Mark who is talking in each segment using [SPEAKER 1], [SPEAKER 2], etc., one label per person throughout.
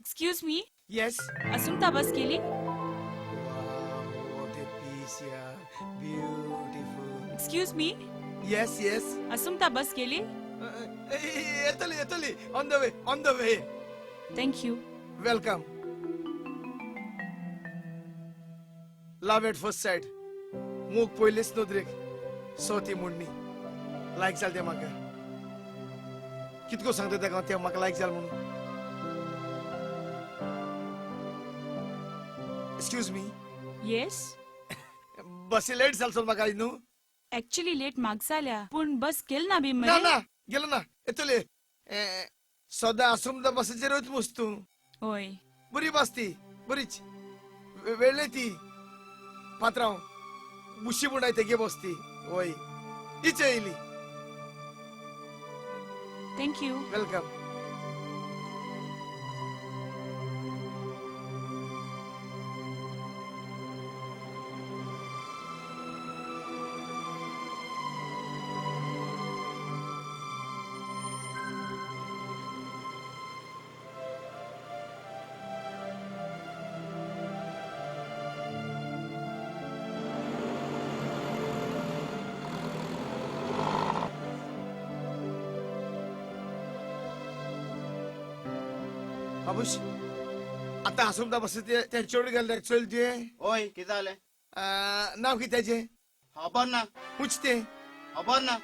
[SPEAKER 1] Excuse me.
[SPEAKER 2] Yes.
[SPEAKER 1] Assumpta bus गेली?
[SPEAKER 2] Wow, what a peace यार. Beautiful.
[SPEAKER 1] Excuse me.
[SPEAKER 2] Yes, yes.
[SPEAKER 1] Assumpta bus गेली?
[SPEAKER 2] येतली येतली. On the way, on the way.
[SPEAKER 1] Thank you.
[SPEAKER 2] Welcome. Love at first sight. मूग पयलीच नदरेक so ती म्हणणी लायक जाल तें म्हाका. कितको सांगता तेका तें म्हाका लायक जाल म्हणून. Excuse me.
[SPEAKER 1] Yes.
[SPEAKER 2] बसी लेट जाल चल म्हाका आयज न्हू.
[SPEAKER 1] एक्चुअली लेट म्हाका जाल्या, पूण बस गेल ना बी
[SPEAKER 2] ना
[SPEAKER 1] मरे.
[SPEAKER 2] ना गेलो ना, येतले. सदां आसुमदा बसीचेर वयत मुस तूं.
[SPEAKER 1] हय.
[SPEAKER 2] बरी बस ती, बरीच वेळ्ळे ती. पात्रांव मुशी म्हणून तेगे बस ती. वय हिच येयली.
[SPEAKER 1] Thank you.
[SPEAKER 2] Welcome. बाबूश, आतां आसुमदा बस ते चेडूं गेल्ले चोयल तुवें?
[SPEAKER 3] हय. कितें जालें?
[SPEAKER 2] नांव कितें तेजें?
[SPEAKER 3] खबर ना.
[SPEAKER 2] खंयचें तें?
[SPEAKER 3] खबर ना.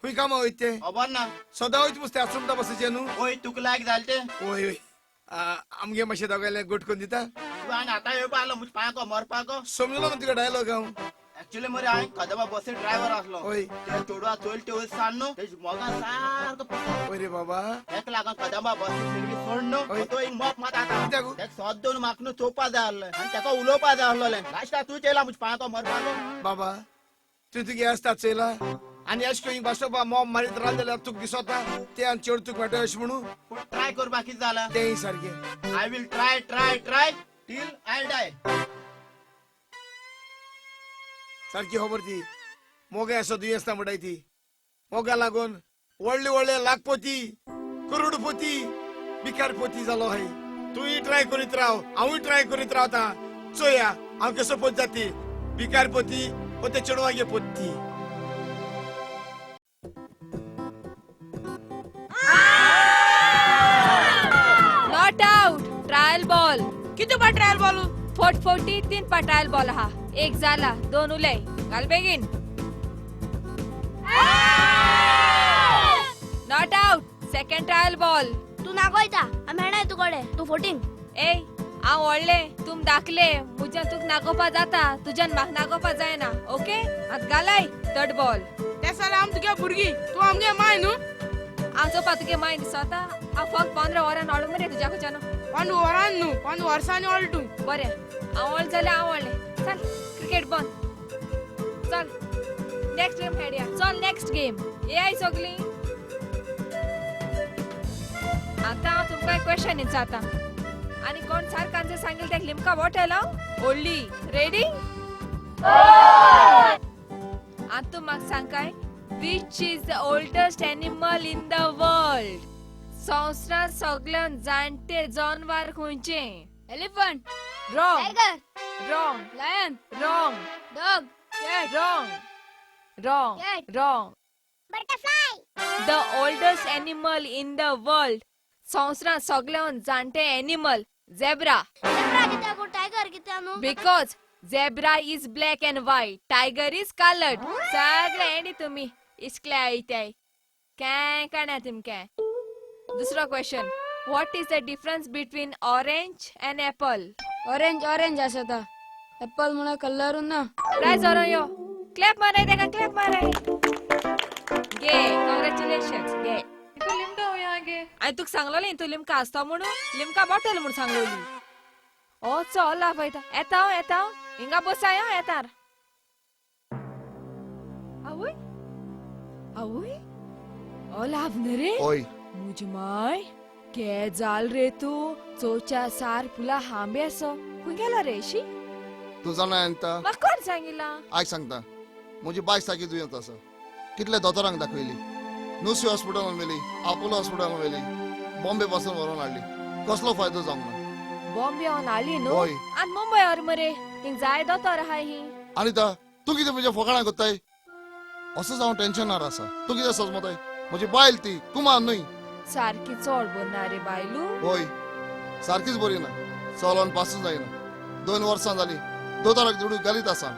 [SPEAKER 2] खंय कामां वयता तें?
[SPEAKER 3] खबर ना.
[SPEAKER 2] सदां वयता मुस तें आसुमदा बसीचेर न्हू?
[SPEAKER 3] हय. तुका लायक जालें तें?
[SPEAKER 2] हय हय. आमगे मातशें दोगांयलें गोट करून दिता?
[SPEAKER 3] तूं आनी आतां येवपा आसलो म्हज्या पांयाको मरपाको.
[SPEAKER 2] समजलो न्हू तुका डायलॉग हांव.
[SPEAKER 3] एक्चुअली मरे हांवें कदंबा बसी ड्रायव्हर आसलो.
[SPEAKER 2] हय.
[SPEAKER 3] ते चेडवा चोयल ते सान न्हू तेज मोगान सारको.
[SPEAKER 2] हय रे बाबा.
[SPEAKER 3] तेका लागून कदंबा बसी सर्वीस सोड न्हू, तो एक मोप मात आतां.
[SPEAKER 2] कित्याक?
[SPEAKER 3] तेका सद्दां म्हाका न्हू चोवपा जाय आसलें आनी तेका उलोवपा जाय आसलोलें. लास्टाक तूं चेयला म्हज्या पांयाको मरपाको.
[SPEAKER 2] बाबा तूं तुगे आसता चोयला आनी अशें करून बासोबा मोप मारीत रावलें जाल्यार तुका दिसता तें आनी चेडूं तुका मेळटा अशें म्हणून.
[SPEAKER 3] पूण ट्राय करपाक कितें जालां?
[SPEAKER 2] तेंय सारकें.
[SPEAKER 3] I will try try try till I die.
[SPEAKER 2] सारकी खबर ती. मोगा असो दुयेंस ना म्हणटाय ती. मोगा लागून व्हडले व्हडले लाखपती, करोडपती, भिकारपती जालो हाय. तूंय ट्राय करीत राव, हांवूय ट्राय करीत रावता. चोया हांव कसो पोत जाती, भिकारपती ओ ते चेडवागे पोत्ती.
[SPEAKER 4] Not out. Trial ball.
[SPEAKER 1] किती पा ट्रायल बॉल?
[SPEAKER 4] 440 3 पा ट्रायल बॉल हा. एक झाला, दोन उलय. घाल बेगीन. Not out. Second trial ball.
[SPEAKER 5] तूं नागोयता आमी हेणाय तुकडे. तूं 14.
[SPEAKER 4] ए हांव व्हडले, तुम दाखले. मुज्यान तुका नागोवपा जाता, तुज्यान म्हाका नागोवपा जायना. ओके आतां घालाय थर्ड बॉल.
[SPEAKER 6] तें जाल्यार आम तुगे भुरगीं, तूं आमगे माय न्हू.
[SPEAKER 4] हांव चोवपा तुगे माय दिसता? हांव फक्त 15 वरां ऑर्डर मरे तुज्या कडच्यान.
[SPEAKER 6] 15 वरां न्हू, 15 वर्सांनी ऑर्डर तूं.
[SPEAKER 4] बरें, हांव व्हडलें जाल्यार हांव व्हडलें. चल क्रिकेट बंद. चल नेक्स्ट गेम खेळया. चल नेक्स्ट गेम. येयाय सगळीं. आतां हांव तुमकां एक क्वेश्चन विचारता आनी कोण सारको आन्सर सांगेल तेका लिमका बॉटल हांव व्हडली. रेडी? आतां तूं म्हाका सांगाय, which is the oldest animal in the world? संवसारांत सगळ्यात जाणटे जनावर खंयचें?
[SPEAKER 5] Elephant.
[SPEAKER 4] Wrong.
[SPEAKER 5] Tiger.
[SPEAKER 4] Wrong.
[SPEAKER 5] Lion.
[SPEAKER 4] Wrong.
[SPEAKER 5] Dog. Cat.
[SPEAKER 4] Wrong. Wrong.
[SPEAKER 5] Cat.
[SPEAKER 4] Wrong.
[SPEAKER 5] Butterfly.
[SPEAKER 4] The oldest animal in the world. संवसारांत सगळ्यात जाणटे एनिमल झेब्रा.
[SPEAKER 5] झेब्रा कित्याक? टायगर कित्याक न्हू?
[SPEAKER 4] Because zebra is black and white, tiger is coloured. सगळे Andy तुमी इस्कले आयताय काय काणा तुमकां. दुसरो question, what is the difference between orange and apple?
[SPEAKER 7] Orange orange आसता, एप्पल म्हणून कलर ना.
[SPEAKER 4] प्रायज व्हरोन यो. क्लॅप माराय तेका, क्लॅप माराय. गे कॉंग्रॅच्युलेशन्स गे. हांवें तुका सांगलोलें तूं लिमका आसता म्हणून. लिमका बॉटल म्हणून सांगलोली. ओ चल पळयता. येता हांव, येता हांव. हिंगा बसाय हांव येतार. आवय आवय, ओ लाभ न्ही रे.
[SPEAKER 8] ओय
[SPEAKER 4] मुज माय के जाल रे तूं. चोवच्या सार पुला हांबे असो. खंय गेलो रे शी?
[SPEAKER 8] तूं जाणा अंता?
[SPEAKER 4] म्हाका कोण सांगिलां?
[SPEAKER 8] आयक सांगता, म्हजी बायक सारकी दुयेंत आसा. कितले दोतोरांक दाखयली, नुस्वी हॉस्पिटलान व्हेली, आपोलो हॉस्पिटलान व्हेली, बॉम्बे पासून व्हरोन हाडली. कसलो फायदो जावंक ना.
[SPEAKER 4] बॉम्बे हांव आली न्हू आनी मुंबय व्हर मरे, थिंग जाय दोतोर आहाय ही.
[SPEAKER 8] अनिता तूं कितें म्हज्या फोकाणां कोत्ताय? असोच हांव टेन्शनार आसा. तूं कितें सजमताय? म्हजी बायल ती, कुमान न्हय.
[SPEAKER 4] सारकी चड बरी ना रे बायलू.
[SPEAKER 8] हय सारकीच बरी ना, चलोन पासून जायना. 2 वर्सां जाली दोतोराक दुडू घालीत आसा.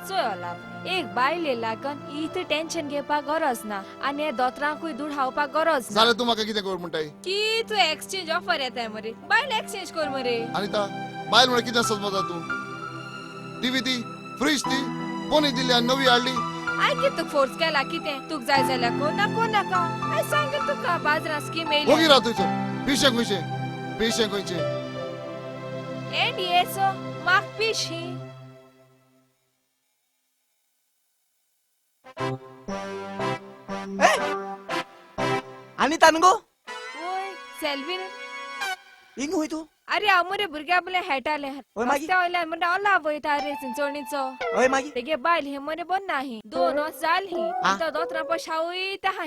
[SPEAKER 4] चोय ओलाव, एक बायले लागून इतलें टेन्शन घेवपाक गरज ना आनी हे दोतरांकूय दूड खावपाक गरज ना.
[SPEAKER 8] जाल्यार तूं म्हाका कितें कर म्हणटाय?
[SPEAKER 4] की तूं एक्सचेंज ऑफर येताय मरे, बायल एक्सचेंज कर मरे.
[SPEAKER 8] अनिता बायल म्हळ्यार कितें सजमता तूं? टीव्ही ती, फ्रीज ती, कोणी दिली आनी नवी हाडली.
[SPEAKER 4] I कितें तुका फोर्स केला कितें? तुका जाय जाल्यार कोण ना कोण नाका. I सांग तुका बाजारांत स्कीम येयल्या.
[SPEAKER 8] वगी राव तुजो पिशें खंयचें, पिशें खंयचें.
[SPEAKER 4] एनडीएचो म्हाका पीश ही.
[SPEAKER 3] अनिता न्हू गो?
[SPEAKER 4] वय सेल्वीन.
[SPEAKER 3] हिंग हुंय तूं?
[SPEAKER 4] अरे हांव मरे भुरग्या बले हेटालें रस्त्या वयल्यान म्हणटा ओलाव वयता रे चिंचोणीचो.
[SPEAKER 3] हय मागीर
[SPEAKER 4] तेगे बायल हे मरे बरी ना ही, 2 वर्स जाल ही आतां दोतरा पयशे हावयता आहा.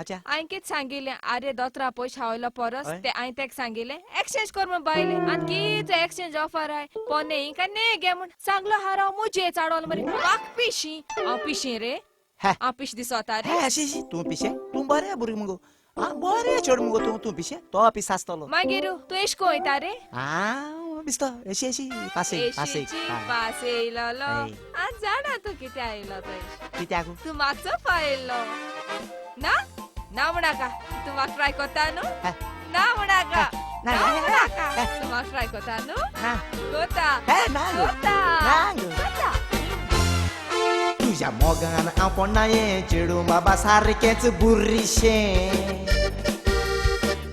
[SPEAKER 3] अच्छा
[SPEAKER 4] हांवें कितें सांगिल्लें? आरे दोतरा पयशे हावयलो परस ते हांवें तेका सांगिल्लें एक्सचेंज कर म्हण बायले, आनी कितें एक्सचेंज ऑफर आहाय पोने हिंका न्ही गे म्हण सांगलो हार हांव मुजे चाडोल मरे. म्हाका पिशी हांव पिशी रे, हांव पिश दिसता रे.
[SPEAKER 3] अशी तूं पिशें? तूं बरें भुरगें मुगो, बरें चेडूं मुगो तूं. तूं पिशें? तो पिस आसतलो.
[SPEAKER 4] मागीर तूं एश कोण वयता रे?
[SPEAKER 3] हांव दिसता एशी एशी पासेक पासेक
[SPEAKER 4] पास येयलो. आज जाणा तूं कित्या आयलो तो?
[SPEAKER 3] कित्याक?
[SPEAKER 4] तूं मागचो पायलो ना ना म्हणाका. तूं म्हाका ट्राय कोता न्हू? ना म्हणाका, ना म्हणाका. तूं म्हाका ट्राय कोता न्हू? कोता कोता कोता.
[SPEAKER 3] तुज्या मोगान हांव पोडना हें चेडूं बाबा सारकेंच बुर्रीशें.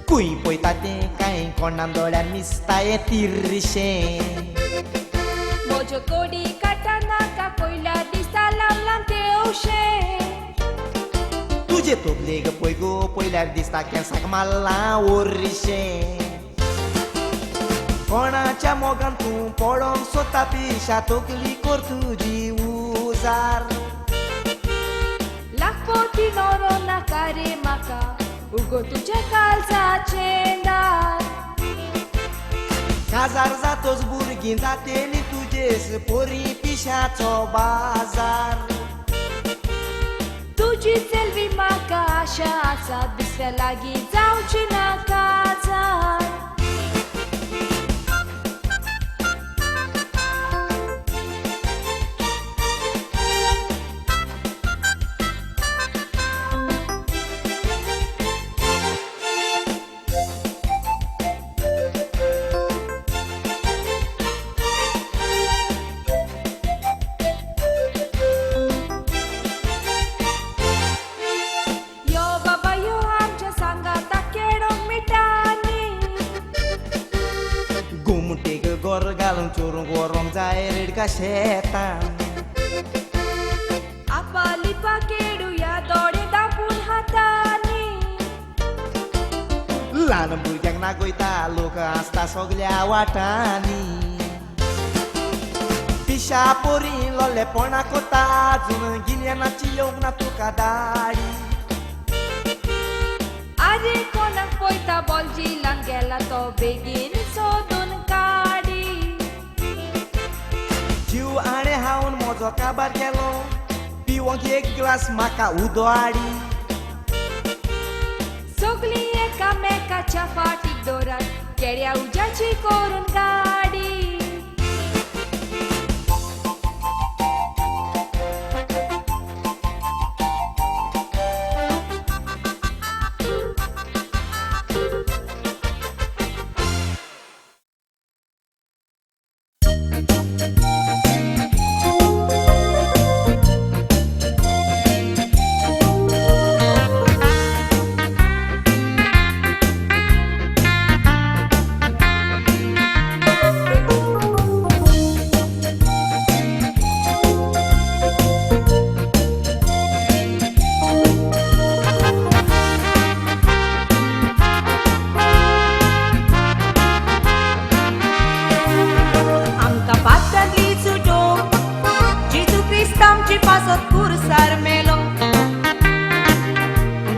[SPEAKER 3] खूंय पळयता तें कांय कोणा दोळ्यान दिसता हें तिर्रीशें.
[SPEAKER 4] म्हज्यो कोडी काडटा नाका पयल्या दिसता लांब लांब तेवशें.
[SPEAKER 3] तुजे तोपलेक पळय गो पळयल्यार दिसता केंसाक मारलां ओर्रीशें. कोणाच्या मोगान तूं पडोंक सोदता पिशा तकली कर तुजी उजार.
[SPEAKER 4] लाखपोती नवरो नाका रे म्हाका, उगो तुज्या काळजाचें दार.
[SPEAKER 3] काजार जातोच भुरगीं जातेली तुजेच पोरी पिशाचो बाजार.
[SPEAKER 4] तुजी चलवी म्हाका आशा आसा दुसऱ्या लागीं जावची ना काजार.
[SPEAKER 3] चोरूंक व्हरोंक जाय रेडका शेतान.
[SPEAKER 4] आपा लिपा केडुया दोळे दापून हातांनी.
[SPEAKER 3] ल्हान भुरग्यांक नागयता लोक आसता सगल्या वाटांनी. पिशा पोरी लोलेपणा कोता अजून गिन्यानाची येवंक ना तुका दाडी.
[SPEAKER 4] आरे कोणाक पळयता बॉलजिलान गेला तो बेगीन सोदून काडी.
[SPEAKER 3] जीव आणे हांव म्हजो काबार केलो पिवंक एक ग्लास म्हाका उदो हाडी.
[SPEAKER 4] सगळीं एकामेकाच्या फाटीक दवरात केड्या उज्याची करून गाडी.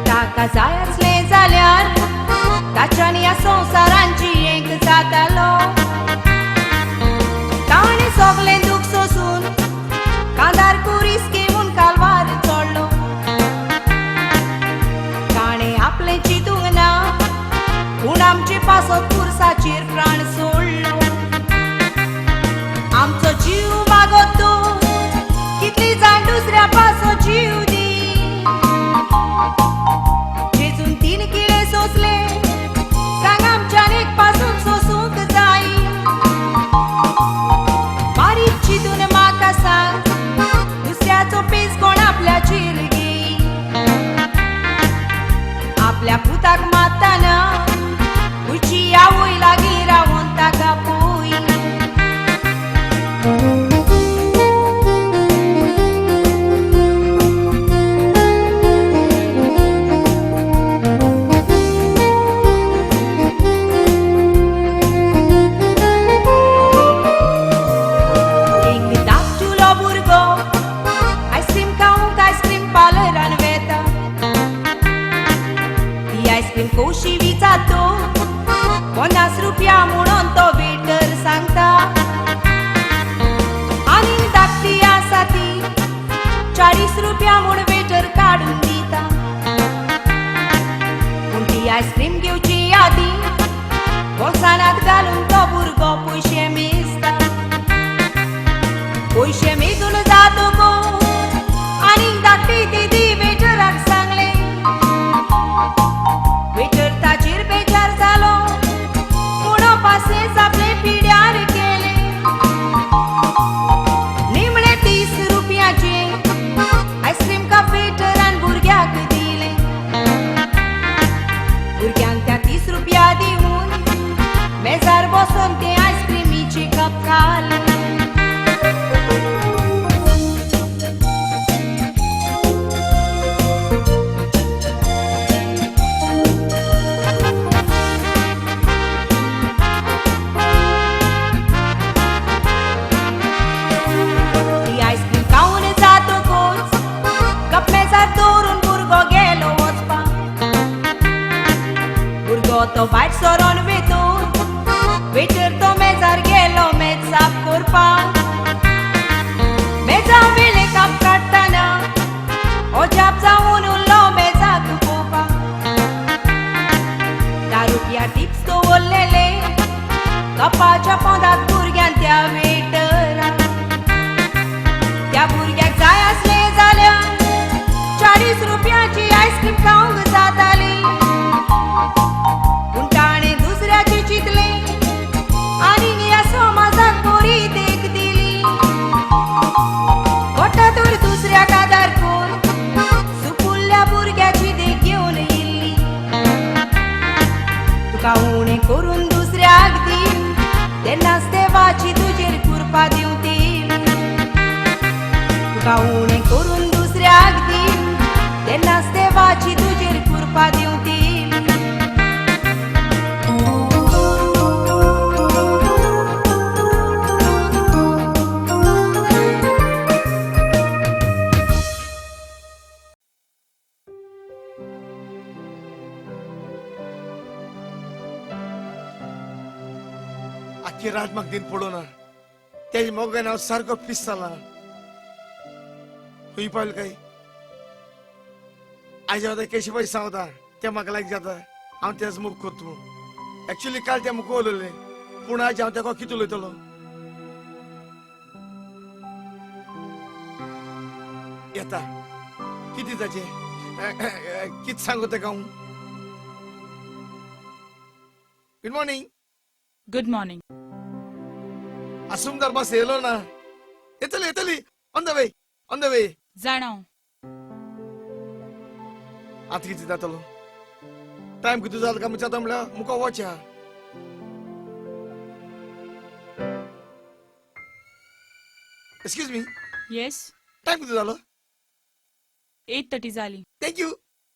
[SPEAKER 9] ताका जाय आसलें जाल्यार ताच्यान ह्या संवसारांची एक पासत पुरसाचेर प्राण सोडलो. आमचो जीव मागत तूं कितली जाण दुसऱ्या पासत जीव दी. जेजून 3 किळे सोंसले सांग आमच्यान एक पासून सोसूंक जाय. बारीक चिंतून म्हाका सांग दुसऱ्याचो पेज कोण आपल्याचेर घेई. आपल्या पुताक मारतना उची आवय लागीं रावून ताका पोय. एक धाकटुलो भुरगो आयस्क्रीम खावंक आयस्क्रीम पार्लरान वेता. ती आयस्क्रीम कशी विचारतो 50 रुपया म्हणून तो वेटर सांगता. आनी धाकटी आसा ती 40 रुपया म्हूण वेटर काडून दिता. पूण ती आयस्क्रीम घेवची आदी बोल्सानाक घालून तो भुरगो पयशे मेजता. पयशे मेजून जातकूच आनी धाकटी दिदी वेटराक सांगलें. वेटर ताचेर बेजार जालो पूण पासेस आपले पिड्यार केले. निमणे 30 रुपयाचे आयस्क्रीम कप वेटरान भुरग्याक दिले. भुरग्यांक त्या 30 रुपया दिवन मेजार बसून ते आयस्क्रिमीचे कप खाले. ती आयस्क्रीम खावन जातकूच कप मेजार दवरून भुरगो गेलो वचपाक. भुरगो तो भायर सरोन वेतून वेटर तो मेजार गेलो मेज साफ करपाक. मेजा वेले कप काडटना अजाप जावन उरलो मेजाक पळोवपाक. 10 रुपया टिप्स दवरलेले कपाच्या पोंदाक भुरग्यान त्या वेटराक. त्या भुरग्याक जाय आसलें जाल्यार 40 रुपयाची आयस्क्रीम खावंक जाताली. पूण ताणें दुसऱ्याचें चिंतलें आनी ह्या समाजाक बरी देख दिली. कोटा तर दुसऱ्याक आदार करून सुपुल्ल्या भुरग्याची देख घेवन येयल्ली. तुका उणें करून दुसऱ्याक दी तेन्नाच देवाची तुजेर कृपा दिवतील. तुका उणें करून दुसऱ्याक दी तेन्नाच देवाची तुजेर कृपा दिवतील.
[SPEAKER 2] आख्खी रात म्हाका दिन पडूं ना. तेज मोगान हांव सारको पीस जाला. खंय पावलें काय आयज हांव केशी पयशे सांगता तें म्हाका लायक जाता. हांव तेच मोग करता म्हूण. एक्चुली काल तें म्हाका उलयलें पूण आयज हांव तेका कितें उलयतलो. येता कितें ताचें कितें सांगू तेका हांव. Good morning.
[SPEAKER 1] Good morning.
[SPEAKER 2] आसुमदार बस येयलो ना. येतली येतली, on the way on the way.
[SPEAKER 1] जाणा.
[SPEAKER 2] आतां कितें जातलो? टायम कितें जालो काय म्हणटा म्हणल्यार मुखार वचया. Excuse me.
[SPEAKER 1] Yes.
[SPEAKER 2] Time कितें जालो?
[SPEAKER 1] 8:30 जाली.
[SPEAKER 2] Thank you.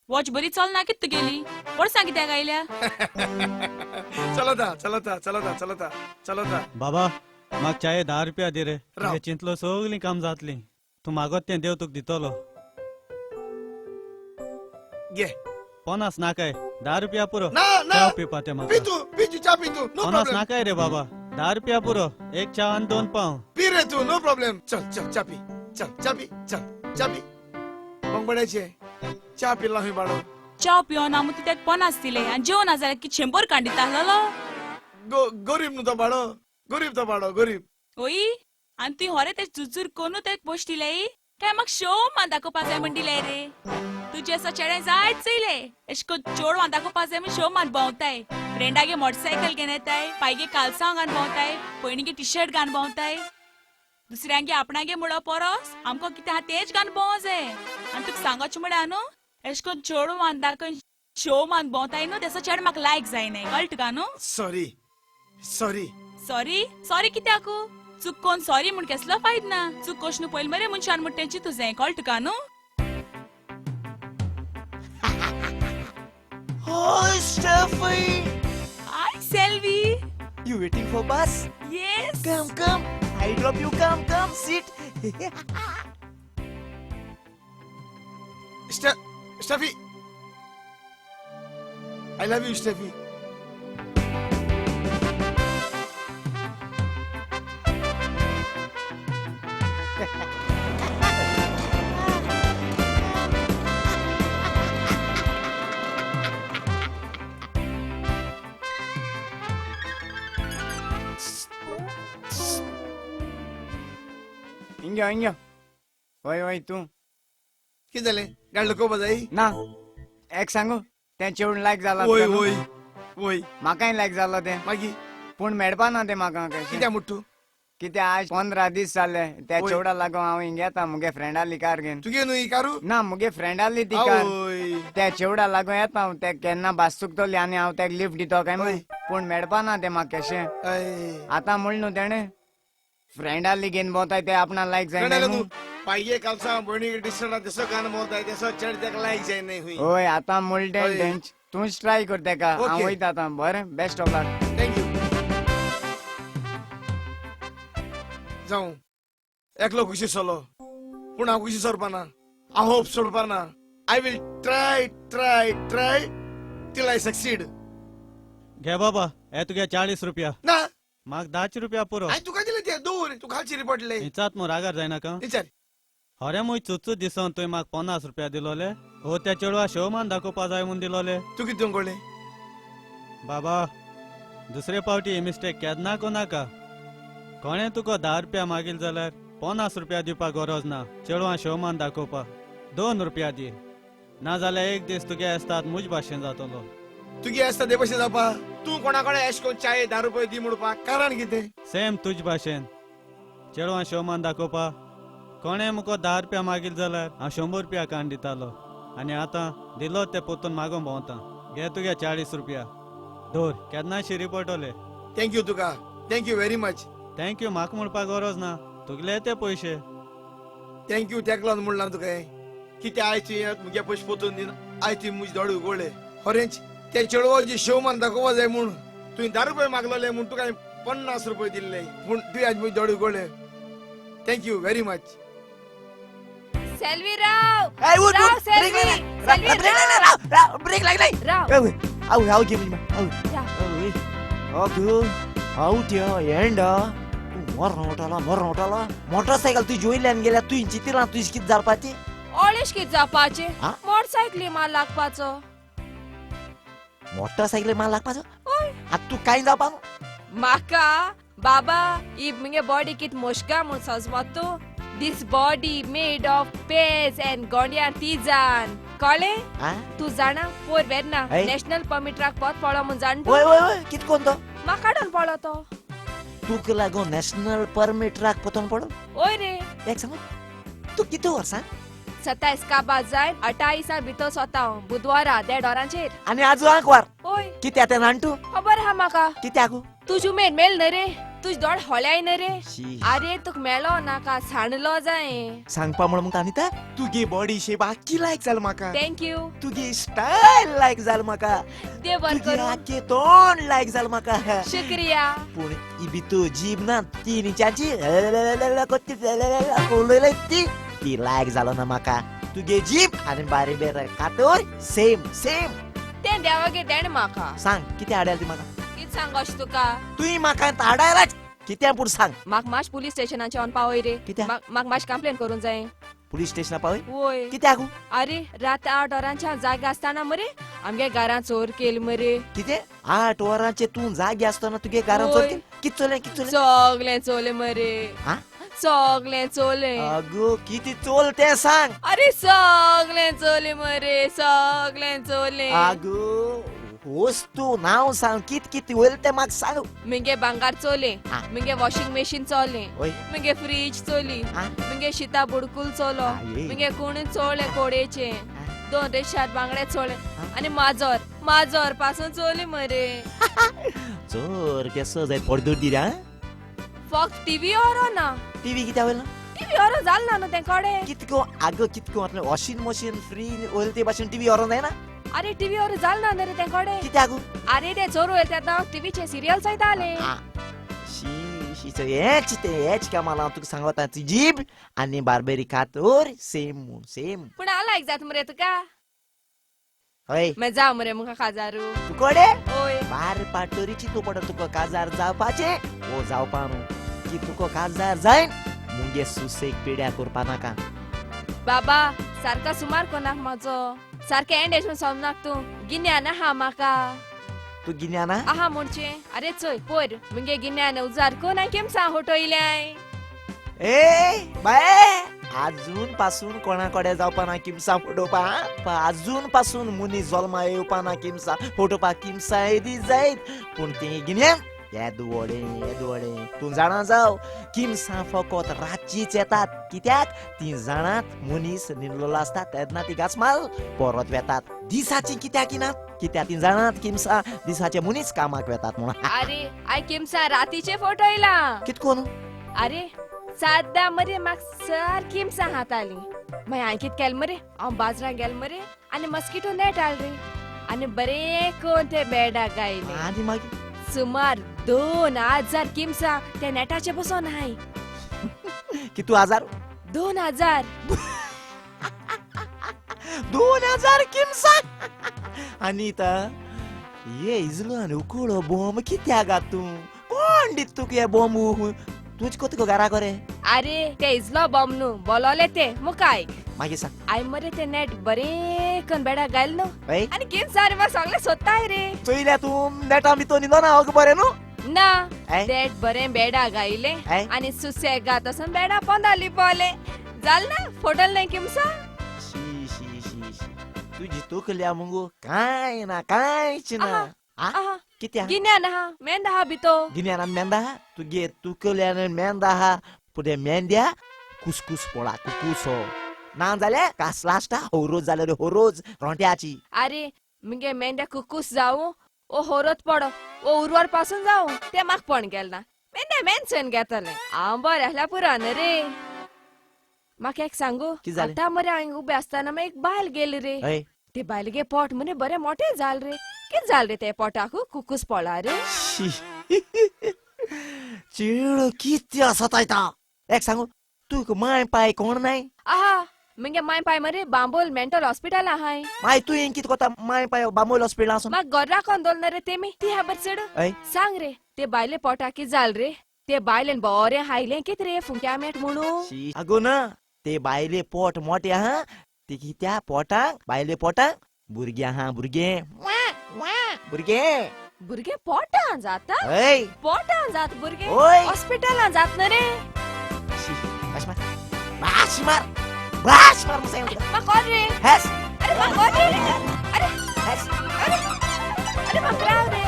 [SPEAKER 1] Watch बरी चलना कितें तुगेली? वर्सां कित्याक आयल्या?
[SPEAKER 2] चलता चलता चलता चलता चलता.
[SPEAKER 10] बाबा म्हाका चाये 10 रुपया दी रे. तुगे चिंतलो सगळीं काम जातलीं. तूं मागत तें देव तुका दितलो.
[SPEAKER 2] घे.
[SPEAKER 10] 50 नाकाय, 10 रुपया पुरो.
[SPEAKER 2] ना ना
[SPEAKER 10] च्या पिवपा तें म्हाका.
[SPEAKER 2] पी तूं, पी तूं, च्या पी तूं. No
[SPEAKER 10] 50
[SPEAKER 2] problem.
[SPEAKER 10] नाकाय रे बाबा, 10 रुपया पुरो. एक च्या आनी 2 पाव.
[SPEAKER 2] पी रे तूं, नो प्रॉब्लेम. चल चल च्या पी, चल च्या पी, चल च्या पी. बांगड्याचे च्या पिला हुंय बाळो.
[SPEAKER 1] च्याव पिवन आमू तूं तेका 50 दिले आनी जेवण ना जाल्यार कित 100 काण दिता आसलेलो.
[SPEAKER 2] गरीब न्हू तो भाडो, गरीब तो भाडो, गरीब.
[SPEAKER 1] ओय आनी तुवें होरे ते जुजूर कोनू तेका पयशे दिले काय म्हाका शो मान दाखोवपा जाय म्हण दिले रे? तुजे असो चेडे जायत चयले एश कोन चेडवां दाखोवपा जाय म्हण शो मान भोंवताय. फ्रेंडागे मोटरसायकल घेवन येताय, पायगे कालसांव घालून भोंवताय, पयणीगे टी शर्ट घालून भोंवताय. दुसऱ्यांगे आपणागे म्हणो पोरोस आमकां कितें आहा तेच घालून भोंवो जाय. आनी तुका सांगोचें म्हळ्यार न्हू एश कोन चेडवां दाखोवन शो मान भोंवताय न्हू तेसो चेडो म्हाका लायक जायना. कळटा तुका न्हू?
[SPEAKER 2] सॉरी सॉरी
[SPEAKER 1] सॉरी सॉरी कित्याक? चूक कोन सॉरी म्हूण केसलो फायद ना. चूक कोश न्हू पयलीं मरे मनशान म्हण तेंची तुजें. कळटा तुका न्हू?
[SPEAKER 3] Hi, Steffi.
[SPEAKER 1] Hi, Selvi.
[SPEAKER 3] You waiting for bus?
[SPEAKER 1] Yes.
[SPEAKER 3] Come, come. I drop you. Come, come. Sit.
[SPEAKER 2] Steffi. I love you, Steffi.
[SPEAKER 11] इंग्यो इंग्यो वय वय तूं
[SPEAKER 2] कितें जालें? गाडी लकोवपा जाय
[SPEAKER 11] ना. एक सांगू, तें चेडूं लायक जाला.
[SPEAKER 2] वय वय वय,
[SPEAKER 11] म्हाकाय लायक जालो तें.
[SPEAKER 2] मागीर
[SPEAKER 11] पूण मेळपा ना तें म्हाका.
[SPEAKER 2] कित्याक म्हूण तूं?
[SPEAKER 11] कित्याक आज 15 दीस जाले त्या चेवडा लागून हांव हिंग येता. मुगे फ्रेंडाली कार घेवन.
[SPEAKER 2] तुगे न्हू ही कारू?
[SPEAKER 11] ना, मुगे फ्रेंडाली ती कार. त्या चेवडा लागून येता हांव. ते केन्ना भास चुकतली आनी हांव तेका लिफ्ट दितो काय म्हूण. पूण मेळपा ना तें म्हाका कशें. आतां म्हण न्हू तेणें फ्रेंडाली घेवन भोंवताय ते आपणा लायक जायना.
[SPEAKER 2] पायये कालसां भयणीगे टी-शर्ट तेसो घालून भोंवताय तेसो चेड तेका लायक जायना हुंय.
[SPEAKER 11] हय आतां म्हणलें तेंच. तूंच ट्राय कर तेका. हांव वयता आतां. बरें, best of luck.
[SPEAKER 2] Thank you. जावं एकलो खुशी सरलो पूण हांव खुशी सरपाना. हांव hope सोडपाना. I will try try try till I succeed.
[SPEAKER 10] घे बाबा, हे तुगे 40 रुपया.
[SPEAKER 2] ना,
[SPEAKER 10] म्हाका 10 रुपया पुरो.
[SPEAKER 2] हांवें तुका दिले ते दवर, तूं घालची पडले.
[SPEAKER 10] विचात मु रागार जायनाका.
[SPEAKER 2] विचार.
[SPEAKER 10] हरे मुय चुच्चू दिसोन तुवें म्हाका 50 रुपया दिलोले. हो त्या चेडवा शोमान दाखोवपा जाय म्हूण दिलोले.
[SPEAKER 2] तूं कितें कळ्ळें
[SPEAKER 10] बाबा? दुसरे पावटी ही मिस्टेक केन्ना कोनाका. कोणें तुका 10 रुपया मागील जाल्यार 50 रुपया दिवपाक गरज ना. चेडवां शोमान दाखोवपा 2 रुपया दी, ना जाल्यार एक दीस तुगे आसतात मुज भाशेन जातलो.
[SPEAKER 2] तुगे आसता ते भशेन जावपा. तूं कोणा कोणा एश कोन चाये 10 रुपये दी म्हणपाक कारण कितें?
[SPEAKER 10] सेम तुज भाशेन चेडवां शोमान दाखोवपा कोणें मुको 10 रुपया मागील जाल्यार हांव 100 रुपया काण दितालो. आनी आतां दिलो ते पोतून मागोन भोंवता. घे तुगे 40 रुपया दवर, केन्ना शिरी पडटले.
[SPEAKER 2] Thank you तुका. Thank you very much.
[SPEAKER 10] Thank you म्हाका म्हणपाक गरज ना, तुगले ते पयशे.
[SPEAKER 2] Thank you तेका लागून म्हणलां तुका. कितें आयज तुवें मुगे पयशे पोतून दिना. आयज तुवें मुजे दोळे उगडले. खरेंच ते चेडवाची शोमान दाखोवपा जाय म्हूण तुवें 10 रुपये मागलोले म्हूण तुका 50 रुपये दिल्ले. पूण तुवें आज मुजे दोळे उगडले. Thank you very much.
[SPEAKER 4] Selvi Rao.
[SPEAKER 3] Rao
[SPEAKER 4] Selvi.
[SPEAKER 3] Selvi Rao. Rao, break लागलाय.
[SPEAKER 4] राव.
[SPEAKER 3] आव आव घे म्हणजे आव. अगं हांव त्या एंडा तूं मरण उठाला. मोटरसायकल तुजी वयल्यान गेल्या. तुवें चिंतिलां तुजी कितें जावपाचें?
[SPEAKER 4] ऑलेश कितें जावपाचें? मोटरसायकली मार लागपाचो.
[SPEAKER 3] मोटरसायकली मार लागपाचो? आतां तूं कांय जावपा
[SPEAKER 4] म्हाका बाबा ही मुगे बॉडी कित मोशका म्हूण सजमत तूं. This body made of page and गोंड्या तिजान. कळ्ळें? तूं जाणा पोर वेर्ना नॅशनल परमिटाक पोत पळो म्हूण जाण तूं?
[SPEAKER 3] वय वय वय, कित कोण तो?
[SPEAKER 4] म्हाका काडून पळो तो.
[SPEAKER 3] तुका लागून नॅशनल परमिटाक पोतोन पडो?
[SPEAKER 4] वय रे.
[SPEAKER 3] एक सांगू, तूं कितू वर्सां?
[SPEAKER 4] 27 काबार जाय 28 भितर सोता हांव बुधवारा 1:30 वरांचेर.
[SPEAKER 3] आनी आजू आंकवार.
[SPEAKER 4] वय.
[SPEAKER 3] कित्या तें जाण तूं?
[SPEAKER 4] खबर आहा म्हाका.
[SPEAKER 3] कित्याक?
[SPEAKER 4] तुज उमेद मेल न्हय रे, तुज दोड होळ्याय न्हय रे. आरे तुका मेळो नाका सांडलो जाय.
[SPEAKER 3] सांगपा म्हण म्हाका अनिता, तुगे बॉडी शेप आख्खी लायक जाल म्हाका.
[SPEAKER 4] Thank you.
[SPEAKER 3] तुगे स्टायल लायक जाल म्हाका.
[SPEAKER 4] देव बरें
[SPEAKER 3] तुगे
[SPEAKER 4] करूं.
[SPEAKER 3] आख्खे तोंड लायक जाल म्हाका.
[SPEAKER 4] शुक्रिया.
[SPEAKER 3] पूण ही भितर जीब ना 3 इंचाची उलयले ती ती लायक जालो ना म्हाका. तुगे जीब आनी बारीक बारीक कातर सेम सेम.
[SPEAKER 4] तें देवागे देण म्हाका.
[SPEAKER 3] सांग कितें हाडल्या ती म्हाका?
[SPEAKER 4] कितें सांग अशें तुका?
[SPEAKER 3] तुवें म्हाका हाडायलाच कितें पूण सांग.
[SPEAKER 4] म्हाका मातशें पुलीस स्टेशनाचें ऑन पावय रे.
[SPEAKER 3] कित्याक?
[SPEAKER 4] म्हाका मातशें कंप्लेन करूंक जाय.
[SPEAKER 3] पुलीस स्टेशना पावय?
[SPEAKER 4] वय.
[SPEAKER 3] कित्याक?
[SPEAKER 4] अरे रात 8 वरांच्या जागे आसतना मरे आमगे घरान चोर केली मरे.
[SPEAKER 3] कितें 8 वरांचे तूं जागे आसतना तुगे घरान चोर केली? कित चोले कित चोले?
[SPEAKER 4] सगळें चोले मरे. सगळें चोले.
[SPEAKER 3] अगो किती चोल तें सांग.
[SPEAKER 4] अरे सगळें चोले मरे, सगळें चोले.
[SPEAKER 3] अगो वस्तू नाव सांग, कित कित वयल तें म्हाका सांग.
[SPEAKER 4] मुगे भांगार चोले, मुगे वॉशिंग मशीन चोले, मुगे फ्रीज चोली, मुगे शिता बुडकुल चोलो, मुगे कोण चोळे कोडेचे, 2 रेशाद बांगडे चोळे आनी माजोर माजोर पासून चोले मरे.
[SPEAKER 3] चोर केसो जायत पडदूर दिरा.
[SPEAKER 4] फक्त टीव्ही ओरो ना.
[SPEAKER 3] टीव्ही कित्या वयल ना?
[SPEAKER 4] टीव्ही ओरो जाल ना न्हू तें कडे.
[SPEAKER 3] कितको आगो कितको वॉशिंग मशीन फ्रीज वयल ते भाशेन टीव्ही ओरो जायना.
[SPEAKER 4] अरे टीव्ही वर जाल ना रे तें कडे.
[SPEAKER 3] कित्याक?
[SPEAKER 4] अरे ते चोर वयल तेन्ना टीव्हीचे सिरियल चोयताले.
[SPEAKER 3] शी शी हेच तें हेच कामाला तुका सांगता, तुजी जीब आनी बार्बेरी कातोर सेम म्हूण सेम.
[SPEAKER 4] पूण हांव लायक जाता मरे तुका.
[SPEAKER 3] हय
[SPEAKER 4] मागीर जा मरे मुका काजारू.
[SPEAKER 3] तुकडे?
[SPEAKER 4] हय.
[SPEAKER 3] बार पाटोरीची तूं पडत तुका काजार जावपाचें वो जावपा न्हू की तुका काजार जायन मुगे सुसेग पिड्या करपा नाका.
[SPEAKER 4] बाबा सारका सुमार कोणाक म्हाजो सारकें एंड एश समजनाक तूं गिन्यान आहा म्हाका.
[SPEAKER 3] तूं गिन्यान
[SPEAKER 4] आहा म्हणचें? अरे चोय पोर मुगे गिन्यान उजार कोण हांवें किमसां होटयल्याय.
[SPEAKER 3] ए बाये आजून पासून कोणा कडेन जावपा ना किमसां फटोवपा. आजून पासून मनीस जल्मा येवपा ना किमसां फटोवपा. किमसां येदी जायत पूण तें गिन्यान येदवडें येदवडें. तूं जाणा जाव किमसां फकत रातचीच येतात. कित्याक? ती जाणात मनीस न्हिदलेलो आसता तेन्ना ती घासमाल परत वेतात. दिसाची कित्याक येनात? कित्याक ती जाणात किमसां दिसाचे मनीस कामाक वेतात म्हणून.
[SPEAKER 4] अरे I किमसां रातीचे फोटोयला.
[SPEAKER 3] कितकोन?
[SPEAKER 4] अरे सादा मरे म्हाका सारकी किमसां हाताली. मागीर हांवें कितें केलें मरे, हांव बाजारांत गेलें मरे आनी मस्किटो नेट हाडले रे आनी बरें कोन ते बेडाक गायले.
[SPEAKER 3] आनी मागीर
[SPEAKER 4] सुमार 2000 किमसां त्या नेटाचे बसोन हाय.
[SPEAKER 3] कितू हजार?
[SPEAKER 4] 2000.
[SPEAKER 3] 2000 किमसां? आनी ये इजलो आनी उकडो बॉम्ब कित्याक गा तूं? कोण दित तुका हे बॉम्ब? तुज को तुका घरा करे?
[SPEAKER 4] अरे ते इजलो बॉम्ब न्हू बोलवले ते मुका आयक.
[SPEAKER 3] मागीर सांग.
[SPEAKER 4] I मरे ते नेट बरें कन बेडाक गायल न्हू आनी किमसां रे म्हाका सगळें सोदताय रे.
[SPEAKER 3] चोयल्या तूं नेटा भितर न्हिदो ना अगो बरें न्हू?
[SPEAKER 4] ना नेट बरें बेडा गायले आनी सुसेगाद तसून बेडा पोंदा लिपोले. जाल ना फोटल न्हय किमसां.
[SPEAKER 3] शी शी शी शी तुजी तकल्या मुगो कांय ना कांयच ना. कित्याक?
[SPEAKER 4] गिन्यान आहा मेंद आहा भितर.
[SPEAKER 3] गिन्यानान मेंद आहा? तुगे तुकल्यान मेंद आहा पूण मेंद्या कुसकूस पोळा कुकुसो ना जाल्यार कासलास्टा होरोज जाल्यार होरोज रोंट्याची.
[SPEAKER 4] अरे मुगे मेंद्या कुकूस जावं ओ होरोत पडो ओ उरवार पासून जावं तें म्हाका पण गेल ना. मेंद्या मेनसन घेतलें हांव बरें आसल्यार पुरो न्हू रे. म्हाका एक सांगू, आतां मरे हांव उबें आसतना मागीर एक बायल गेली रे. ते बायलगे पोट मरे बरें मोटें जाल रे. कितें जाल रे ते पोटाक? कुकूस पोळा रे.
[SPEAKER 3] चेडो कितें आसता. एक सांगू तुका माय पाय कोण नाय?
[SPEAKER 4] आहा मुगे माय पाय मरे बांबोल मेंटल हॉस्पिटल आहाय.
[SPEAKER 3] माय तूं हें कितें कोता माय पाय बांबोल हॉस्पिटल आसून?
[SPEAKER 4] म्हाका घरा कोण दवरना रे तेमी ती खबर चेडू. सांग रे ते बायले पोटाक कितें जाल रे? ते बायलेन बरें हायलें कितें रे फुंक्या मेट म्हणून.
[SPEAKER 3] आगो ना ते बायले पोट मोटें आहा ती कित्या पोटाक बायले पोटाक भुरगें आहा. भुरगें भुरगें
[SPEAKER 4] भुरगें पोटां जाता? पोटां जात भुरगें हॉस्पिटलां जात न्हू रे.
[SPEAKER 3] बाश मार बाश मार
[SPEAKER 4] म्हाका रे. अरे म्हाका रे. अरे अरे अरे म्हाका राव रे.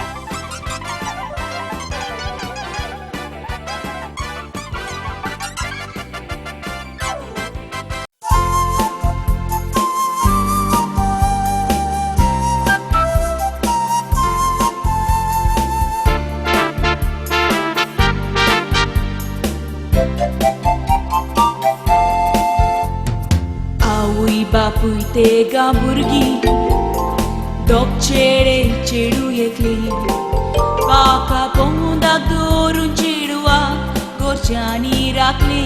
[SPEAKER 1] बापूय तेगा भुरगीं दोग चेडे चेडू एकली पाका पोंदाक दवरून चेडवा गोरच्यांनी राखली.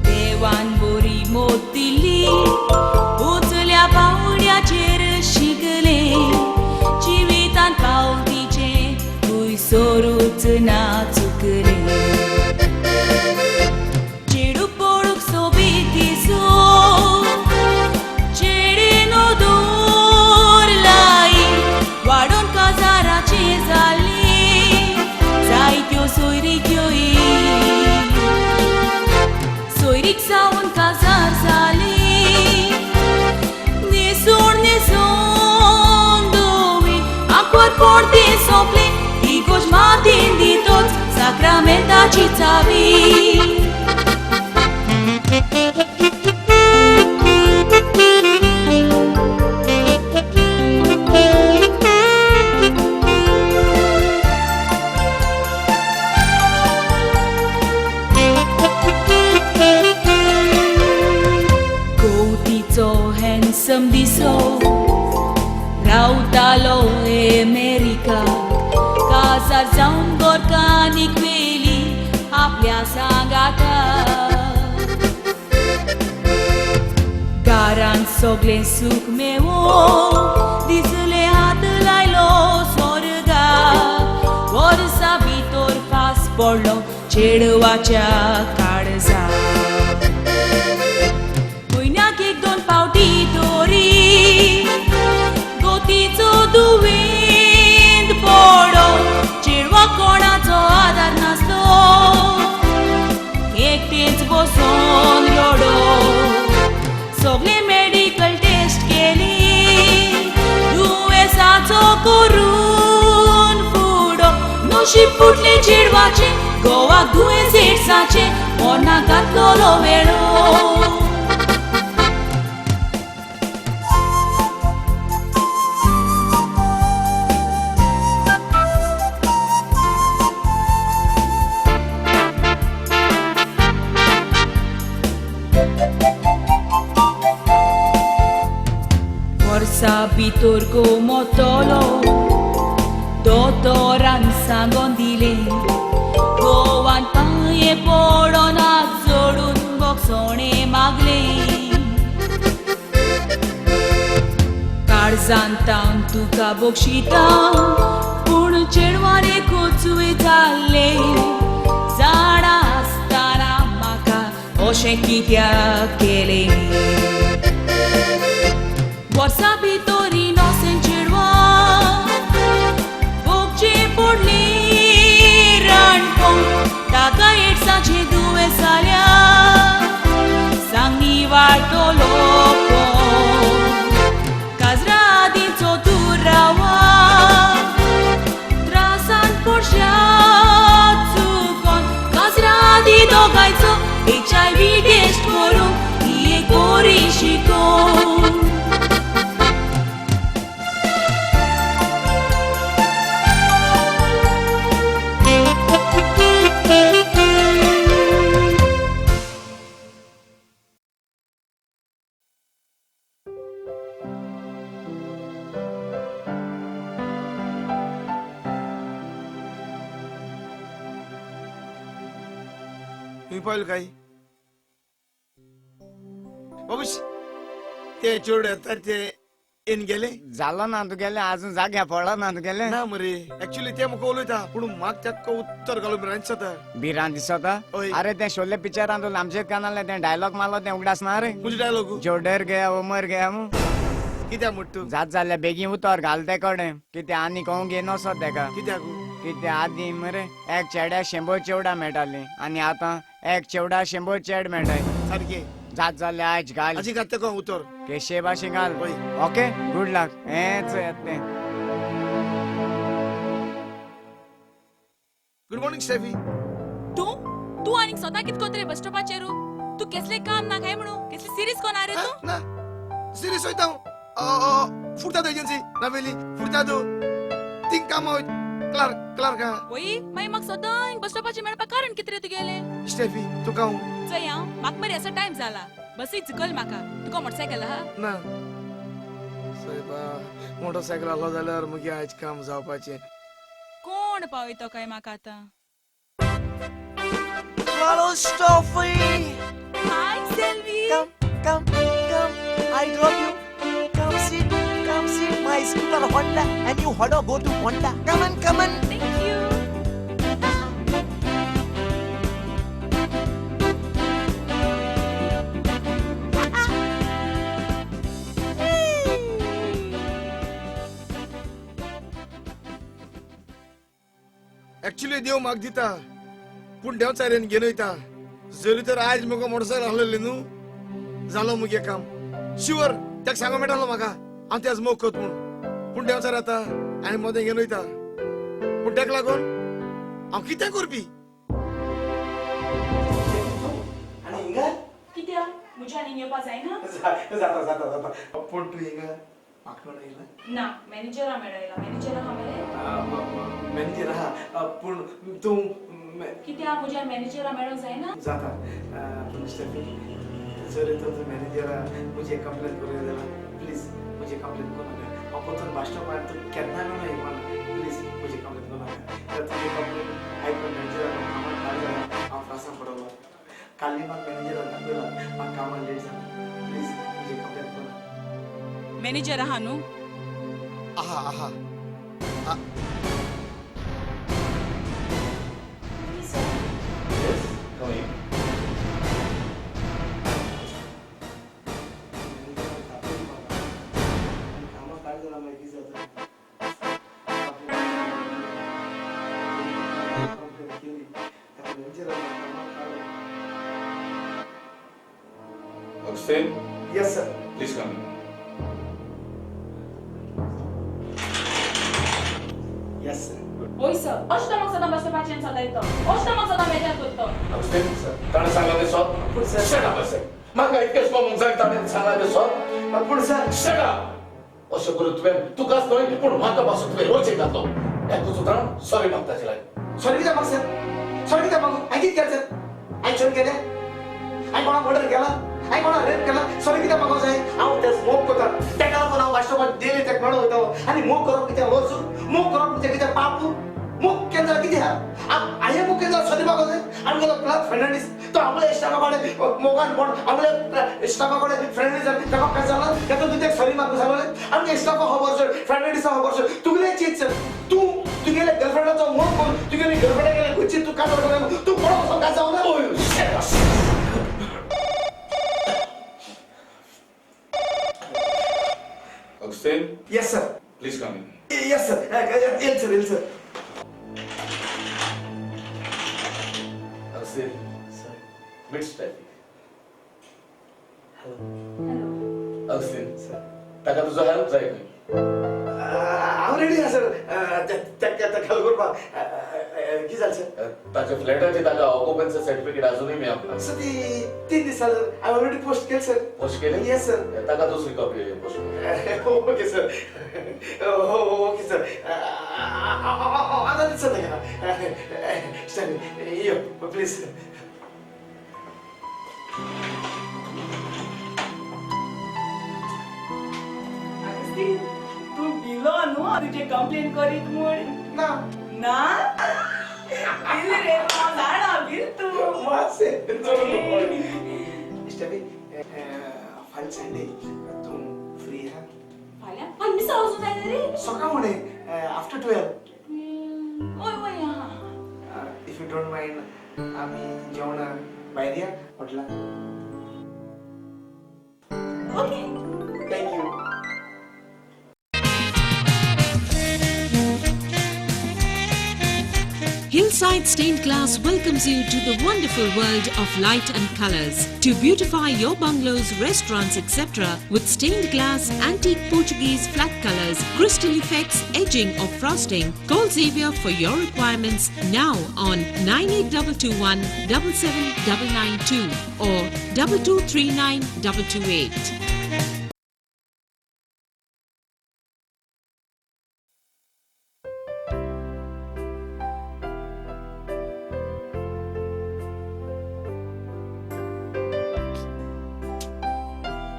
[SPEAKER 1] देवान बोरी मोत दिली उचल्या पावड्याचेर शिकले जिवितांत पावतीचें खंय सरूच ना चुकले. साक्रामेंताची चावी. हँडसम दिसो रावतालो अमेरिका, काजार जावन गोरकानीक व्हेली आपल्या सांगाता. घरांत सगळें सूख मेवो दिसले हात लायलो स्वर्गा, वर्सा भितर फास पडलो चेडवाच्या काळजा. म्हयन्याक एक दोन पावटी तोरी गोतीचो दुवेंत पडो, चेडवा कोणाचो आदार नासलो एकटेंच बसोन रडो. सगळे मेडिकल टेस्ट केली दुयेंसाचो करून फुडो, नशीब फुटलें चेडवाचें गोवाक दुयेंस एड्साचें मरणाक घातलोलो वेळो. वर्सा भितर गोमतलो दोतोरान सांगोन दिलें, गोवान पांये पडोन हात जोडून बोगसोणें मागलें. काळजान तावन तुका बक्षिता पूण चेडवान एकूच जाल्लें, जाणा आसतना म्हाका अशें कित्याक केलें. वर्सा भितर इनोसेंट चेडवां भोगचें पडलें राणपण, ताका एड्साचें दुयेंस जाल्यार सांगणी वाडटलो कोण. काजरा आदींचो दुरावा त्रासान पडशात चुकोन, काजरा आदीं दोगांयचो HIV test करूंक ही एक बरी शिकोवन.
[SPEAKER 2] पायल काय बाबूश ते चेडूं येता ते येन गेले
[SPEAKER 11] जालो ना तुगेले अजून जाग्या पडलो ना तुगेले
[SPEAKER 2] ना मरे. एक्चुअली ते म्हाका उलयता पूण म्हाका ताका उत्तर घालून भिरांत दिसता.
[SPEAKER 11] भिरांत दिसता? अरे ते शोले पिक्चरान तूं लांबचेत कानाले ते डायलॉग मारलो ते उगडास ना रे.
[SPEAKER 2] खंयचो डायलॉग?
[SPEAKER 11] जो डर गया वो मर गया. मू
[SPEAKER 2] कित्याक म्हणटा तूं?
[SPEAKER 11] जात जाल्यार बेगीन उतर घाल ते कडेन कित्याक आनी कोण घेन वचत तेका.
[SPEAKER 2] कित्याक?
[SPEAKER 11] कित्याक आदीं मरे एक चेड्याक 100 चेवडां मेळटालीं आनी आतां एक चेवडा 100 चेड मेळटाय.
[SPEAKER 2] सारकें
[SPEAKER 11] जात जाल्यार आयज घाल
[SPEAKER 2] आजी घात तेका उतर
[SPEAKER 11] केशे भाशेन घाल. Okay good luck. हेंच येता तें.
[SPEAKER 2] Good morning Steffi.
[SPEAKER 1] तूं तूं आनीक सदां कित कोत रे बस स्टॉपाचेर? तूं केसलें काम ना काय म्हणून केसली सिरीज कोना रे तूं?
[SPEAKER 2] ना सिरीज वयता हांव. फुर्तादो एजन्सी नावेली फुर्तादो थिंग काम क्लार्क क्लार्क.
[SPEAKER 1] वय मागीर म्हाका सदां बस स्टॉपाचेर मेळपाक कारण कितें रे तुगेलें?
[SPEAKER 2] स्टेफी तुका हांव
[SPEAKER 1] चोय हांव म्हाका मरे असो टायम जाला बसीक चुकल म्हाका. तुका मोटरसायकल आहा?
[SPEAKER 2] ना सायबा मोटरसायकल आहलो जाल्यार मुगे आयज काम जावपाचें.
[SPEAKER 1] कोण पावयतो काय म्हाका आतां?
[SPEAKER 3] Hello Steffi.
[SPEAKER 1] Hi Selvi.
[SPEAKER 3] Come come come I drop you. Come sit, come sit. My scooter Honda and you Honda go to Honda. Come on, come on.
[SPEAKER 1] Thank you.
[SPEAKER 2] Actually देव म्हाका दिता पूण देव चारेन घेवन वयता. जरी तर आयज म्हाका मोटरसायकल आहलेली न्हू जालो मुगे काम शुवर. ताका सांगो मेळटालो म्हाका हांव तेज मोग करत म्हूण पूण देंवचार जाता आनी मदें घेवन वयता. पूण ताका लागून हांव कितें करपी?
[SPEAKER 1] मुझ्या आनी येवपा जायना?
[SPEAKER 2] जाता जाता जाता. पूण तूं हिंगा म्हाका मेळों येयला?
[SPEAKER 1] ना, मॅनेजरा मेळों येयला. मॅनेजरा हा मरे?
[SPEAKER 2] मॅनेजर आहा, पूण तूं
[SPEAKER 1] कित्याक मुझ्या मॅनेजरा मेळोंक जायना?
[SPEAKER 2] जाता. पूण स्टेफी, जर तुजो मॅनेजरा म्हजी कंप्लेन करूं जाल्यार प्लीज म्हजी कंप्लेन करूं नाका. हांव परतून भाशणा तूं केन्ना मेळों येवपा ना. प्लीज म्हजी कंप्लेन करूं नाका. तुजी कंप्लेन आयकून मॅनेजरा कामाक भायर जाल्यार हांव त्रासान पडलो. काली म्हाका मॅनेजरान दाखयला म्हाका कामाक लेट जाला. प्लीज म्हजी कंप्लेन करूं नाका.
[SPEAKER 1] मॅनेजर आहा न्हू?
[SPEAKER 8] आहा आहा.
[SPEAKER 12] Augustine?
[SPEAKER 2] Yes, sir.
[SPEAKER 12] Please come in.
[SPEAKER 2] Yes, sir.
[SPEAKER 1] Oi, sir. अशें म्हाका सदां बसपाचें चलयतो. अशें म्हाका सदां मेजार करतो.
[SPEAKER 12] Augustine, sir. ताणें सांगलां तें सत?
[SPEAKER 2] पूण सर.
[SPEAKER 12] Shut up, sir. म्हाका इतकें कळोंक जाय ताणें सांगलां तें सत?
[SPEAKER 2] पूण सर.
[SPEAKER 12] Shut up. अशें करून तुवें तुकाच न्हय पूण म्हाका पासून तुवें रोचेक घातलो. एकूच उतरान सॉरी मागता ताचे लागीं.
[SPEAKER 2] सॉरी कित्याक माग सर? सॉरी कित्याक मागू? हांवें कितें केलें सर? हांवें चोरी केलें? हांवें कोणाक मर्डर केला? हांवें कोणाक रेप केला? सॉरी कित्याक मागूंक जाय? हांव तें मोग करता तेका लागून हांव वाश्टोपाक डेली तेका मेळोंक वयतालो. आनी मोग करप कितें लज? मोग करप कितें कितें पाप? मोग केन्ना जाल्यार कितें आहा? हांवें मोग केन्ना जाल्यार सॉरी मागूंक जाय? आमगेलो क्लब फर्नांडीस तो आमगेल्या स्टाफा कडेन मोगान कोण आमगेल्या स्टाफा कडेन फ्रेंडली जालें तेका काय जाला? तेका तूं तेका सॉरी मागूंक सांगलें? आमगे स्टाफा खबर सर, फर्नांडीसा खबर सर. तुगेलें चीत सर, तूं तुगेल्या गर्लफ्रेंडाचो मोग करून तुगेली गर्लफ्रेंडा गेले गुच्ची तूं काजार करून तूं कोणा वचोन काय जावना?
[SPEAKER 12] Augustine?
[SPEAKER 2] Yes, sir.
[SPEAKER 12] Please come in.
[SPEAKER 2] Yes, sir. Yes, sir. Yes, sir.
[SPEAKER 12] Augustine,
[SPEAKER 2] sir.
[SPEAKER 12] Meet Steffi.
[SPEAKER 2] Hello.
[SPEAKER 1] Hello.
[SPEAKER 12] Augustine,
[SPEAKER 2] sir.
[SPEAKER 12] ताका तुजो हेल्प जाय खंय.
[SPEAKER 2] हांव रेडी आसा सर. ताका हेल्प करपाक. कितें जालें सर?
[SPEAKER 12] ताच्या फ्लॅटाची ताका ऑक्युपन्सी सर्टिफिकेट अजूनय मेळप ना.
[SPEAKER 2] सर ती 3 दीस जाले हांवें ऑलरेडी पोस्ट केलें सर.
[SPEAKER 12] पोस्ट केलें?
[SPEAKER 2] Yes sir.
[SPEAKER 12] ताका दुसरी कॉपी पोस्ट कर.
[SPEAKER 2] Okay sir. Okay sir. आतां दिता सर ताका. सर यो प्लीज.
[SPEAKER 1] आगस्तीन, तूं भिलो न्हू हांव तुजें कंप्लेन करीत म्हूण?
[SPEAKER 2] ना.
[SPEAKER 1] ना? भिल रे, हांव जाणा भिल तूं.
[SPEAKER 2] मातशें. स्टेफी, फाल्यां संडे तूं फ्री आहा?
[SPEAKER 1] फाल्यां? फाल्यां मिसा वचूंक जाय रे.
[SPEAKER 2] सकाळ फुडें आफ्टर 12.
[SPEAKER 1] वय वय आहा.
[SPEAKER 2] If you don't mind आमी जेवणाक भायर या हॉटेलाक.
[SPEAKER 1] Okay.
[SPEAKER 2] Thank you.
[SPEAKER 13] Hillside Stained Glass welcomes you to the wonderful world of light and colors. To beautify your bungalows, restaurants, etc. with stained glass, antique Portuguese flat colors, crystal effects, edging or frosting, call Xavier for your requirements now on 98221 77992 or 2239 228.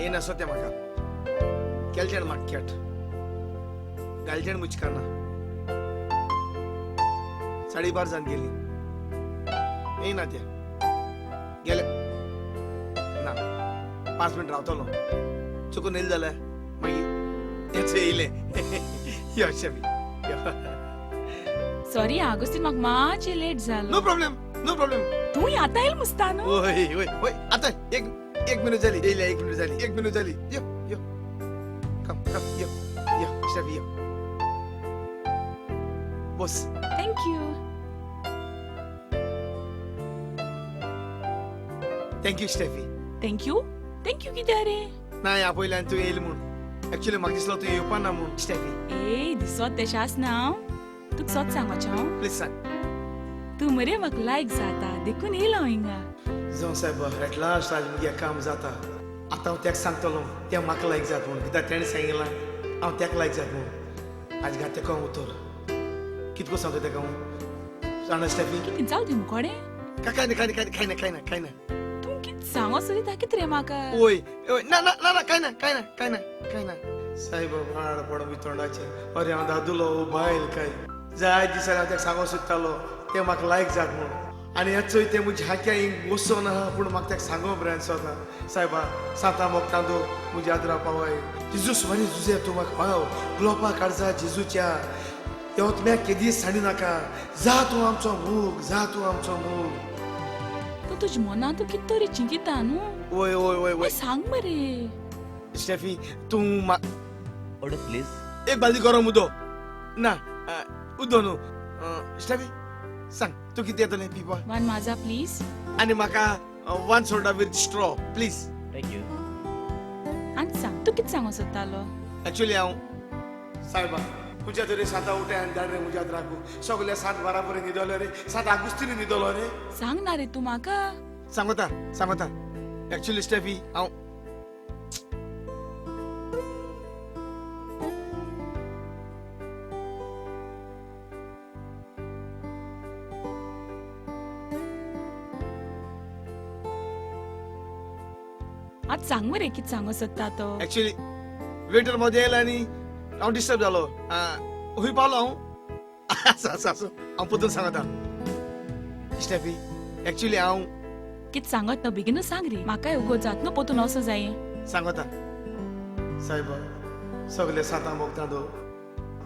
[SPEAKER 2] येना सत्य म्हाका केलजेण म्हाका cat गालजेण मुचकाना 12:30 जावन गेली. येना त्या गेले ना. 5 मिनट रावतलो. चुकून येयलें जाल्यार मागीर हेच येयलें. यो शेफी.
[SPEAKER 1] सॉरी आगस्तीन, म्हाका मातशें लेट जालो.
[SPEAKER 2] No problem, no problem.
[SPEAKER 1] तूं आतां येयल मुसता न्हू?
[SPEAKER 2] वय वय वय आतां एक मिनट जाली. येयल्या 1 मिनट जाली. 1 मिनट जाली. यो यो कम कम यो यो स्टेफी यो बस.
[SPEAKER 1] Thank you.
[SPEAKER 2] Thank you Steffi.
[SPEAKER 1] Thank you? Thank you कित्याक रे?
[SPEAKER 2] ना आपयल्यान तूं येयलें म्हूण. एक्चुअली म्हाका दिसलो तूं येवपा ना म्हूण स्टेफी.
[SPEAKER 1] ए दिसत तेशें आसना. हांव तुका सत सांगपाचें हांव.
[SPEAKER 2] प्लीज सांग.
[SPEAKER 1] तूं मरे म्हाका लायक जाता देखून येयलो हांव हिंगा.
[SPEAKER 2] जावं सायबा, एट लास्ट आज मुगे काम जाता. आतां हांव तेका सांगतलो तें म्हाका लायक जात म्हूण, कित्याक तेणें सांगिलां हांव तेका लायक जात म्हूण. आज घात तेका हांव उतर कितको सांगता तेका हांव जाणा स्टेफी?
[SPEAKER 1] कितें जावं दी मुकोडे?
[SPEAKER 2] काय ना काय ना काय ना काय ना काय ना.
[SPEAKER 1] तूं कितें सांगो सोदी कितें रे म्हाका?
[SPEAKER 2] ओय ओय ना ना ना काय ना काय ना काय ना काय ना. साहेब हाड पड तोंडाचें. अरे हांव दादुलो बायल काय जाय दिसांनी हांव तेका सांगो सोदतालो तें म्हाका लायक जात म्हूण. आनी हें चोय तें म्हज्या हाक्या हिंग बसोन आहा पूण म्हाका तेका सांगो बरें दिसना. सायबा सांता मोग तांदो म्हज्या आदरा पावय. जेजूस मनी जुजे तूं म्हाका पाव ग्लोपा काडजा जेजूच्या यो तुम्या केदीच सांडी नाका. जा तूं आमचो मोग, जा तूं आमचो मोग.
[SPEAKER 1] तूं तुज्या मनांत तूं कितें तरी चिंतिता न्हू?
[SPEAKER 2] वय वय वय वय.
[SPEAKER 1] सांग मरे
[SPEAKER 2] स्टेफी तूं
[SPEAKER 14] ऑर्डर प्लीज.
[SPEAKER 2] एक बाल्दी गरम उदो ना उदो न्हू. स्टेफी सांग तूं कितें येतलें पिवपाक?
[SPEAKER 1] वन माझा प्लीज.
[SPEAKER 2] आनी म्हाका one soda with straw please.
[SPEAKER 14] Thank you.
[SPEAKER 1] आनी सांग तूं कितें सांगो सोदतालो?
[SPEAKER 2] एक्चुअली हांव सायबा म्हज्या तरी साता उठे आनी धाड रे म्हज्या राखू सगळे 7 बारा पर्यंत न्हिदलो रे, 7 आगुस्तीन न्हिदलो रे.
[SPEAKER 1] सांग ना रे तूं म्हाका.
[SPEAKER 2] सांगता सांगता. एक्चुअली स्टेफी हांव
[SPEAKER 1] आज सांग मरे कितें सांगो सोदता तो?
[SPEAKER 2] एक्चुअली वेटर मध्ये येयला आनी हांव डिस्टर्ब जालो. हुंय पावलो हांव? आसा आसा आसा हांव परतून सांगता. स्टेफी एक्चुअली हांव
[SPEAKER 1] कितें सांगत ना बेगीनूच सांग रे म्हाकाय उगो जात न्हू परतून वचो जाय.
[SPEAKER 2] सांगता सायबा सगळे सातां मोगता दो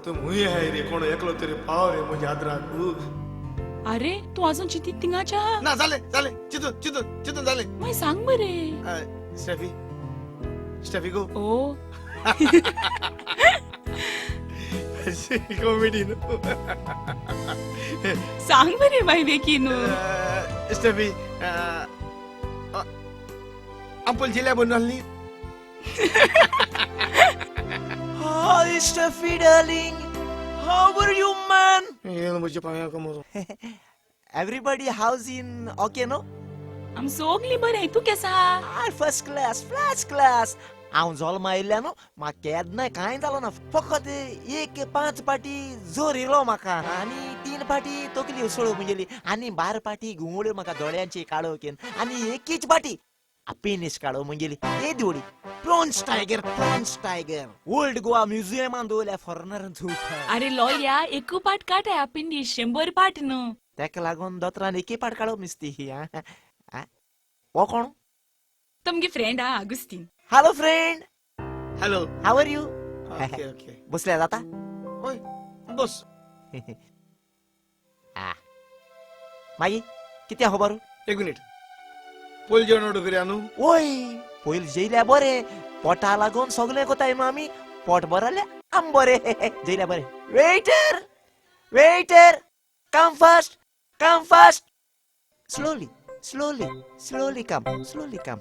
[SPEAKER 2] तूं हुंय आहाय रे कोण एकलो तरी पाव रे म्हज्या आदराक.
[SPEAKER 1] अरे तूं अजून चिंतीत थिंगाच्या?
[SPEAKER 2] ना जालें जालें चिंतून चिंतून चिंतून जालें.
[SPEAKER 1] मागीर सांग मरे.
[SPEAKER 2] स्टेफी स्टेफी गो.
[SPEAKER 1] ओ
[SPEAKER 2] कॉमेडी न्हू.
[SPEAKER 1] सांग मरे बाय बेगीन.
[SPEAKER 2] स्टेफी आमपल जिल्या बनून आसली.
[SPEAKER 3] Hi Steffi darling, how are you man?
[SPEAKER 2] म्हज्या पांया कमरो.
[SPEAKER 3] Everybody how's in okay no?
[SPEAKER 1] आम सगळीं बरें, तूं केसा?
[SPEAKER 3] First class first class. हांव जल्मा येयल्ल्या न्हू म्हाका केन्ना कांय जालो ना. फकत एक 5 पाटी जोर येयलो म्हाका आनी 3 पाटी तकली उसळूंक गेली आनी 12 पाटी घुंवळ्यो म्हाका दोळ्यांची काळोख आनी एकीच पाटी अपेनिस काळो म्हणगेली येदी व्हडली prawns tiger. Prawns tiger old Goa म्युझियमान दवरल्या फॉरेनरान.
[SPEAKER 1] अरे लोया एकू पाट काट अपेंडीस 100 पाट न्हू.
[SPEAKER 3] तेका लागून दोतोरान एकी पाट काळो मिस्ती. हो कोण?
[SPEAKER 1] तुमगे फ्रेंड हा Agustin.
[SPEAKER 3] Hello friend.
[SPEAKER 2] Hello,
[SPEAKER 3] how are you?
[SPEAKER 2] Okay okay.
[SPEAKER 3] बसल्या जाता?
[SPEAKER 2] होय बस.
[SPEAKER 3] मागीर कितें खबर?
[SPEAKER 2] एक मिनिट पयलीं जेवण ऑर्डर करया न्हू?
[SPEAKER 3] वय पयलीं जेयल्या बरें पोटा लागून सगळें कोताय न्हू आमी. पोट बरें जाल्यार आम बरें. जेयल्या बरें. Waiter waiter come fast come fast. Slowly slowly slowly come slowly come.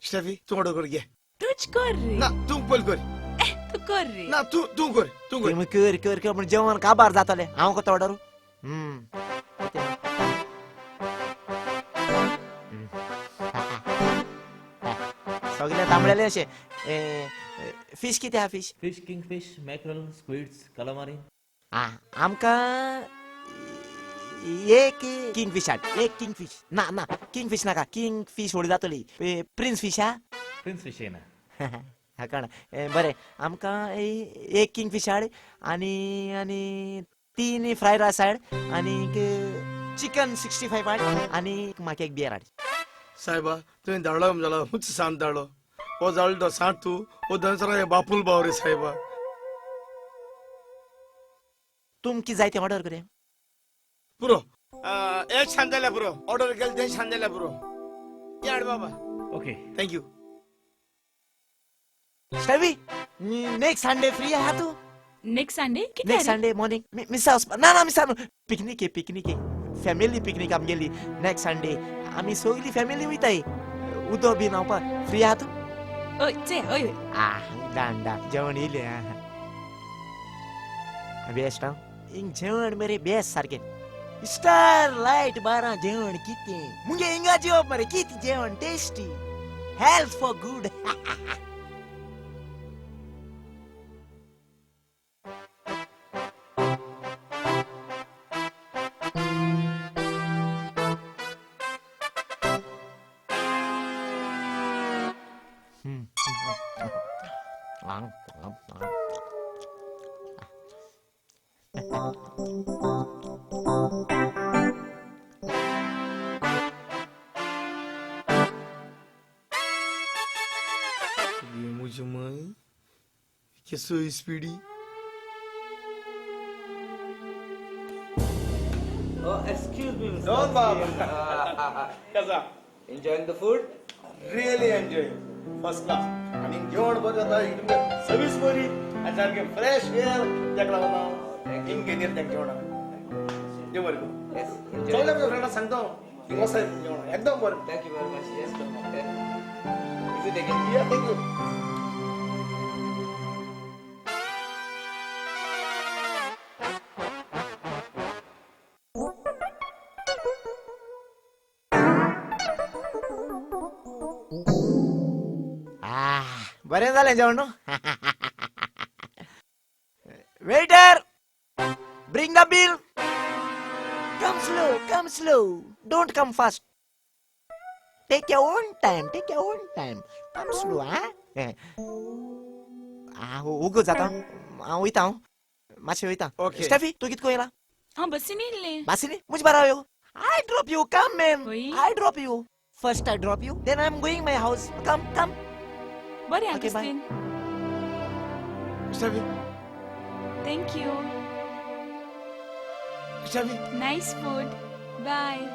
[SPEAKER 2] Steffi तूं ऑर्डर कर घे.
[SPEAKER 1] तूच कर रे.
[SPEAKER 2] ना तूं पयलीं कर.
[SPEAKER 1] तूं कर रे.
[SPEAKER 2] ना तूं तूं कर तूं कर.
[SPEAKER 3] कर कर कर म्हण जेवण काबार जातलें. हांव कोता ऑर्डर? सगळें तांबडेलें अशें. फिश कितें आहा? Fish
[SPEAKER 14] fish king fish mackerel squids calamari.
[SPEAKER 3] आं आमकां एक किंग फिश हाड. एक किंग फिश. ना ना किंग फिश नाका. किंग फिश व्हडली जातली. प्रिन्स फिश आहा?
[SPEAKER 14] प्रिन्स फिश येना.
[SPEAKER 3] हा कळना. बरें आमकां एक किंग फिश हाड आनी आनी 3 फ्रायड रायस हाड आनी चिकन 65 हाड आनी म्हाका एक बियर हाड.
[SPEAKER 2] सायबा तुवें धाडलो जालो उंच सांत धाडलो. हो जालो तो सांत तूं हो दनसरा बापूल बाव रे सायबा.
[SPEAKER 3] तुमकी जाय तें ऑर्डर करया.
[SPEAKER 2] पुरो एक शान जाल्यार पुरो. ऑर्डर केलें तें शान जाल्यार पुरो. हाड बाबा.
[SPEAKER 14] Okay
[SPEAKER 2] thank you.
[SPEAKER 3] Steffi next Sunday free आहा तूं?
[SPEAKER 1] Next Sunday?
[SPEAKER 3] Next Sunday morning मिसा वचपा ना ना मिसा न्हू. पिकनीक पिकनीक फॅमिली पिकनीक आमगेली नेक्स्ट संडे. आमी सगळी फॅमिली वयताय उदो बी न्हांवपाक. फ्री आहा तूं?
[SPEAKER 1] हय चल हय हय.
[SPEAKER 3] आं डान डान जेवण येयलें. बेस्ट. हांव हिंग जेवण मरे बेस सारकें. स्टार लायट बारां जेवण कितें मुगे हिंगा जेवप मरे, कितें जेवण टेस्टी, हेल्थ फॉर गुड.
[SPEAKER 2] केसो speedy.
[SPEAKER 15] Oh, excuse me, Mr.
[SPEAKER 2] No, Bob.
[SPEAKER 15] Kaza. Enjoying the food?
[SPEAKER 2] Really enjoying. First class. आणि जेवण बरं जाता, एकदम सर्विस बरी आनी सारकें फ्रेश एअर तेका लागून हांव हिंग घेन तेका जेवणाक. देव बरें करूं. सगल्या म्हज्या फ्रेंडाक सांगता हांव हिंग वचाय जेवणाक एकदम बरें.
[SPEAKER 15] Thank you very much. Yes, is it again?
[SPEAKER 2] Yeah, thank you.
[SPEAKER 3] बरें जालें जेवण न्हू. Waiter, bring the bill. Come slow, come slow, don't come fast. Take your own time, take your own time. Come slow. आं उगो जाता हांव वयता, हांव मातशें वयता. स्टेफी, तूं कितको येयला?
[SPEAKER 1] हांव बसीन येयल्लें.
[SPEAKER 3] बसीन? म्हजे बारा यो. I drop you, come ma'am, I drop you. First I drop you, then I am going my house. Come come.
[SPEAKER 1] बरें Agustin.
[SPEAKER 2] Steffi.
[SPEAKER 1] Thank you.
[SPEAKER 2] Steffi.
[SPEAKER 1] Nice food. Bye.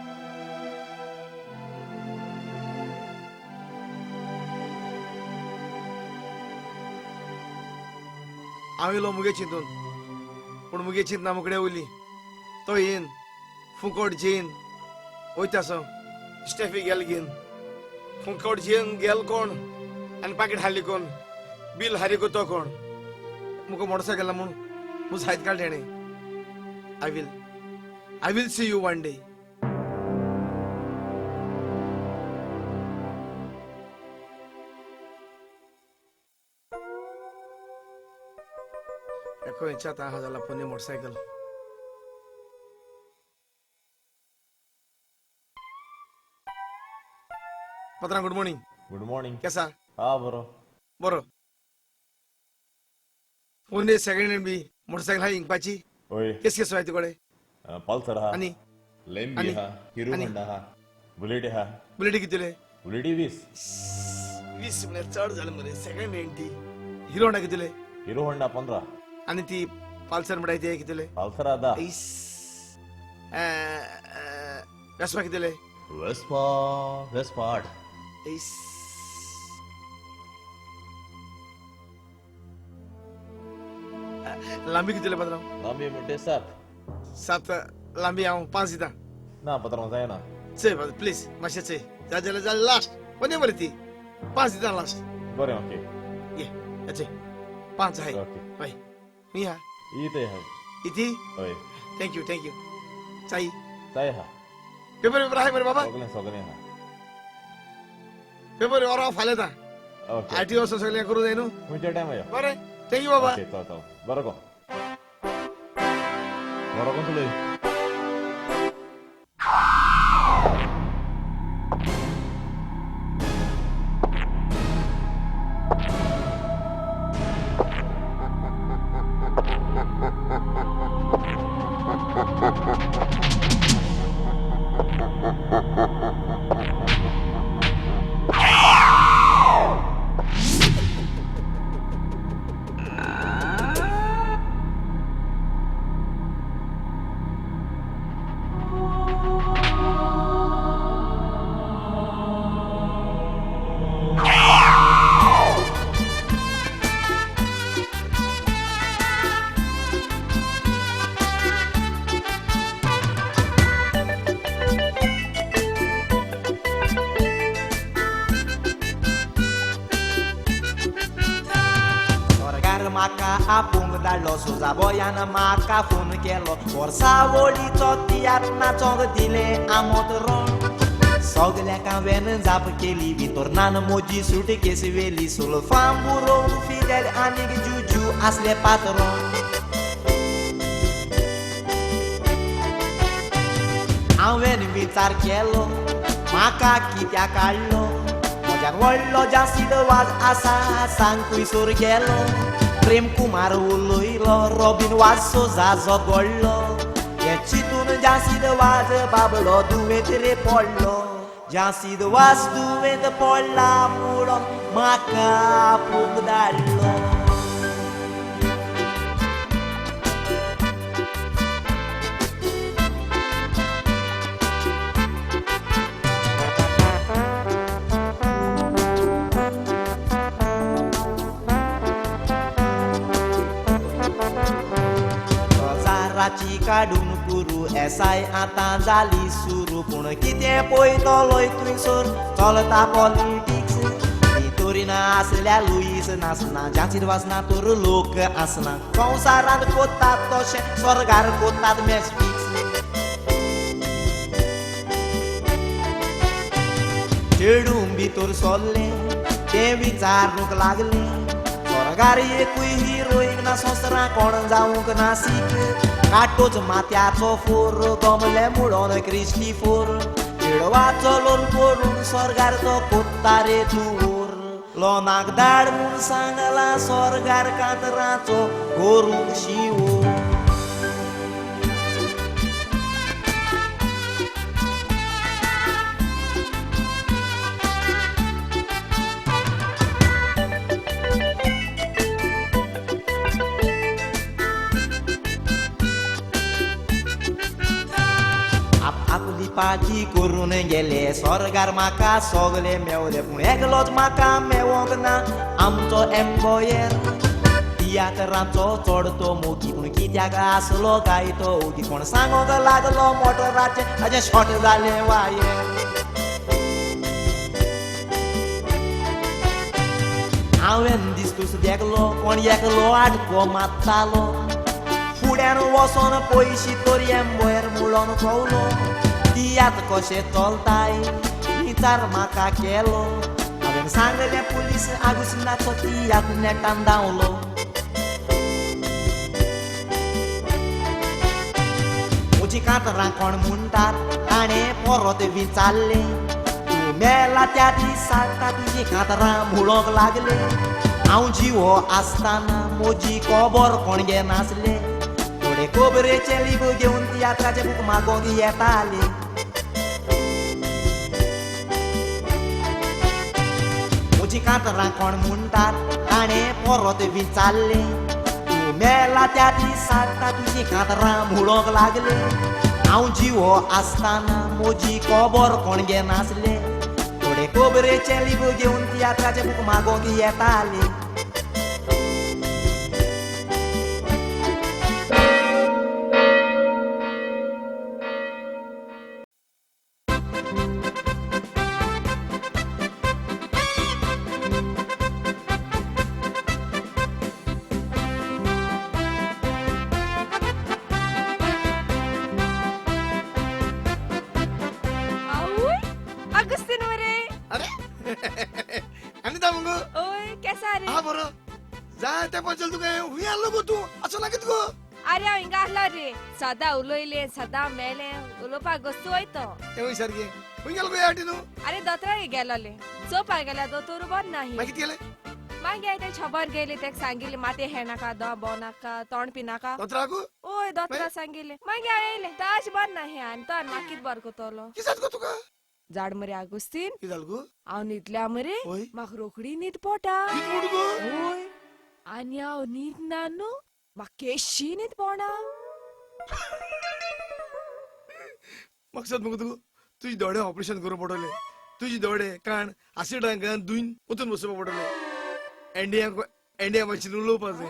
[SPEAKER 2] हांव येयलो मुगे चिंतून, पूण मुगे चिंतना मुकडे उरली. तो येन फुकट जेन वयता सो स्टेफी गेल घेन फुकट जेन गेल कोण आनी पाकीट हाडली कोण, बील हारी तो कोण. मुका मोटरसायकल म्हूण म्हूण सायत काडलें तेणें. I will see you one day. खंयच्या आतां आहा जाला पोन्नी मोटरसायकल. पत्रां, गुड मॉर्निंग.
[SPEAKER 14] Good morning.
[SPEAKER 2] केसा?
[SPEAKER 14] हा बरो.
[SPEAKER 2] बरो. पोन्नी सेकंड हँड बी मोटरसायकल आहा इंकपाची?
[SPEAKER 14] हय.
[SPEAKER 2] केस केसो आहा तुकडे?
[SPEAKER 14] पल्सर आहा.
[SPEAKER 2] आनी?
[SPEAKER 14] लेंबी आहा, हिरो होंडा आहा, बुलेट आहा.
[SPEAKER 2] बुलेटी कितले?
[SPEAKER 14] बुलेटी 20.
[SPEAKER 2] 20 म्हळ्यार चड जालें मरे सेकंड हँड ती. हिरो होंडा कितले?
[SPEAKER 14] Hero Honda 15.
[SPEAKER 2] आनी ती पल्सर म्हणटाय ती कितले?
[SPEAKER 14] पल्सर 10.
[SPEAKER 2] वेस्पा कितले?
[SPEAKER 14] Vespa Vespa 8.
[SPEAKER 2] लांबी कितले पत्रांव?
[SPEAKER 14] लांबी म्हणटे 7.
[SPEAKER 2] 7 लांबी हांव 5 दिता.
[SPEAKER 14] ना पत्रांव जायना.
[SPEAKER 2] चय प्लीज मातशें चय, जाय जाल्यार जालें लास्ट. पन्ने मरे ती 5 दिता लास्ट.
[SPEAKER 14] बरें ओके.
[SPEAKER 2] ये चय 5 आहाय. हय खंय आहा?
[SPEAKER 14] इथे आहा.
[SPEAKER 2] इथे?
[SPEAKER 14] हय.
[SPEAKER 2] Thank you thank you. चाय?
[SPEAKER 14] चाय आहा.
[SPEAKER 2] पेपर पेपर आहाय मरे बाबा?
[SPEAKER 14] सगळें सगळें आहा.
[SPEAKER 2] पेपर वर हांव फाल्यां येता. आर टी ओ सगळें करूं जाय न्हू?
[SPEAKER 14] खंयच्या टायमार यो?
[SPEAKER 2] बरें thank you बाबा.
[SPEAKER 14] ओके चल चल बरो गो. बरो गो तुलय.
[SPEAKER 3] म्हाका आपूंक धाडलो सुजा बोयान म्हाका फोन केलो वर्सावळीचो तियात्र नाचोंक दिलें आमंत्रण सगल्यांक हांवें जाप केली वितोरनान म्हजी सुटकेस व्हेली सुलफां बरोवंक फिदेल आनीक जुजू आसले पात्रोन हांवें विचार केलो म्हाका कित्याक काडलो म्हज्यान व्हडलो जासीद वाज आसा सांग खुंयसर गेलो प्रेम कुमार उलयलो रॉबीन वाज सोजा झगडलो हें चिंतून जासीद वाज बाबलो दुयेंत रे पडलो जासीद वाज दुयेंत पडला म्हणून म्हाका आपूंक धाडलो. काडून कुरू एसआय आतां जाली सुरू पूण कितें पळयतलोय थंयसर चलता पॉलिटिक्स भितोरीन आसल्या लुईस नासना जासीद वाजना तर लोक आसना संवसारांत कोतात तशें स्वर्गार कोतात मॅच फिक्स चेडूं भितर सरलें तें विचारूंक लागलें स्वर्गार एकूय हिरोईन ना संवसारां कोण जावंक ना सीक काटोच माथ्याचो फोर गमले म्हणून क्रिस्टीफोर चेडवाचो लोल करून स्वर्गार तो कोत्ता रे तूर लोनाक धाड म्हूण सांगला स्वर्गार कातराचो करूंक शिवोर. पाटी करून गेले स्वर्गार म्हाका सगले मेवले पूण एकलोच म्हाका मेवोंक ना आमचो एम्बोयर तियात्रांचो चड तो मोगी पूण कित्याक आसलो काय तो ओगी कोण सांगोंक लागलो मोटराचें ताजें शॉर्ट जालें वायर हांवें दिस्तूच देखलो कोण एकलो आडको मारतालो फुड्यान वचोन पयशी तर एम्बोयर म्हणून पावलो तियात्र कशें चलताय विचार म्हाका केलो हांवें सांगलें पुलीस आगुस्तीनाचो तियात्र नेटान धांवलो. म्हजी कातरां कोण म्हणटात ताणें परत विचारलें तूं मेला त्या दिसा तुजी कातरां म्हणूंक लागले हांव जिवो आसतना म्हजी खबर कोण घेनासले थोडे खबरेचें लिब घेवन तियात्राचें बूक मागोवंक येताले. म्हजी कातरां कोण म्हणटात ताणें परत विचारलें तूं मेला त्या दिसा तुजी कातरां म्हणूंक लागले हांव जिवो आसतना म्हजी खबर कोण घेनासले थोडे खबरेचें लिब घेवन तियात्राचें बूक मागोवंक येताले.
[SPEAKER 4] सदा उलयले सदा मेले उलोवपाक गोस्तू वयतो.
[SPEAKER 2] सारकें खंय गेलो गो ह्या न्हू?
[SPEAKER 4] अरे दोतोराक गेलोले चोवपाक गेल्या दोतोर बरो नाही.
[SPEAKER 2] मागीर कितें केलें?
[SPEAKER 4] मागीर हांवें तेका खबर गेली तेका सांगिल्लें माथें हें नाका दो भोंव नाका तोंड पिनाका.
[SPEAKER 2] दोतोराक?
[SPEAKER 4] हय दोतोराक सांगिल्लें. मागीर हांवें येयलें ताश बरो नाही आनी तो आनी म्हाका कितें बरो करतलो.
[SPEAKER 2] कितें जाता गो तुका?
[SPEAKER 4] जाड मरे आगुस्तीन.
[SPEAKER 2] कितें जालें गो?
[SPEAKER 4] हांव न्हिदल्या मरे म्हाका रोखडी न्हीद पोटा.
[SPEAKER 2] कितें म्हूण गो?
[SPEAKER 4] हय आनी हांव न्हिदना न्हू म्हाका केशी न्हीद पोडना.
[SPEAKER 2] मकसद मगो तुका तुजे दोळे ऑपरेशन करूंक पडटलें तुजे दोळे कान आसिडांक दुयन वचून बसोवपाक पडटलें एंडिया एंडिया भाशेन उलोवपाक जाय.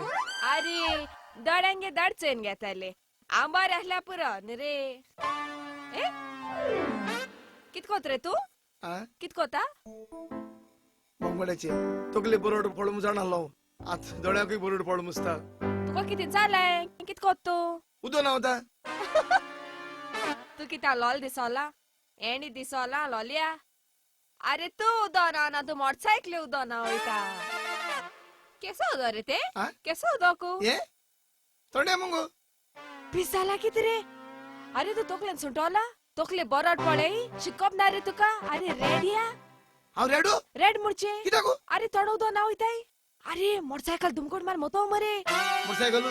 [SPEAKER 4] अरे दोळ्यांगे दाड चोयन घेताले हांव बरें आसल्यार पुरो न्ही रे. ए कित कोत रे तूं? कित कोता?
[SPEAKER 2] बांगड्याचे तकले बरोड पडून जाण आसलो. आत दोळ्याकूय बरोड पड मुसता.
[SPEAKER 4] तुका कितें जालें? कित कोत तूं?
[SPEAKER 2] उदो ना वता.
[SPEAKER 4] तूं कित्या लोल दिसोला? एणी दिसोला लोलया. अरे तूं उदो ना ना, तूं मोटरसायकली उदो ना वयता. केसो उदो रे ते? केसो उदो कू?
[SPEAKER 2] ये तोंड्या मुगो.
[SPEAKER 4] पिसाला कितें रे? अरे तूं तोकलेन सुटोला? तोकले बरोड पळय शिकप ना रे तुका. अरे रेडिया?
[SPEAKER 2] हांव रेडो?
[SPEAKER 4] रेड मुरचे?
[SPEAKER 2] कित्याक?
[SPEAKER 4] अरे तोंड उदो ना वयताय. अरे मोटरसायकल दुमकोट मार मोतो मरे.
[SPEAKER 2] मोटरसायकल?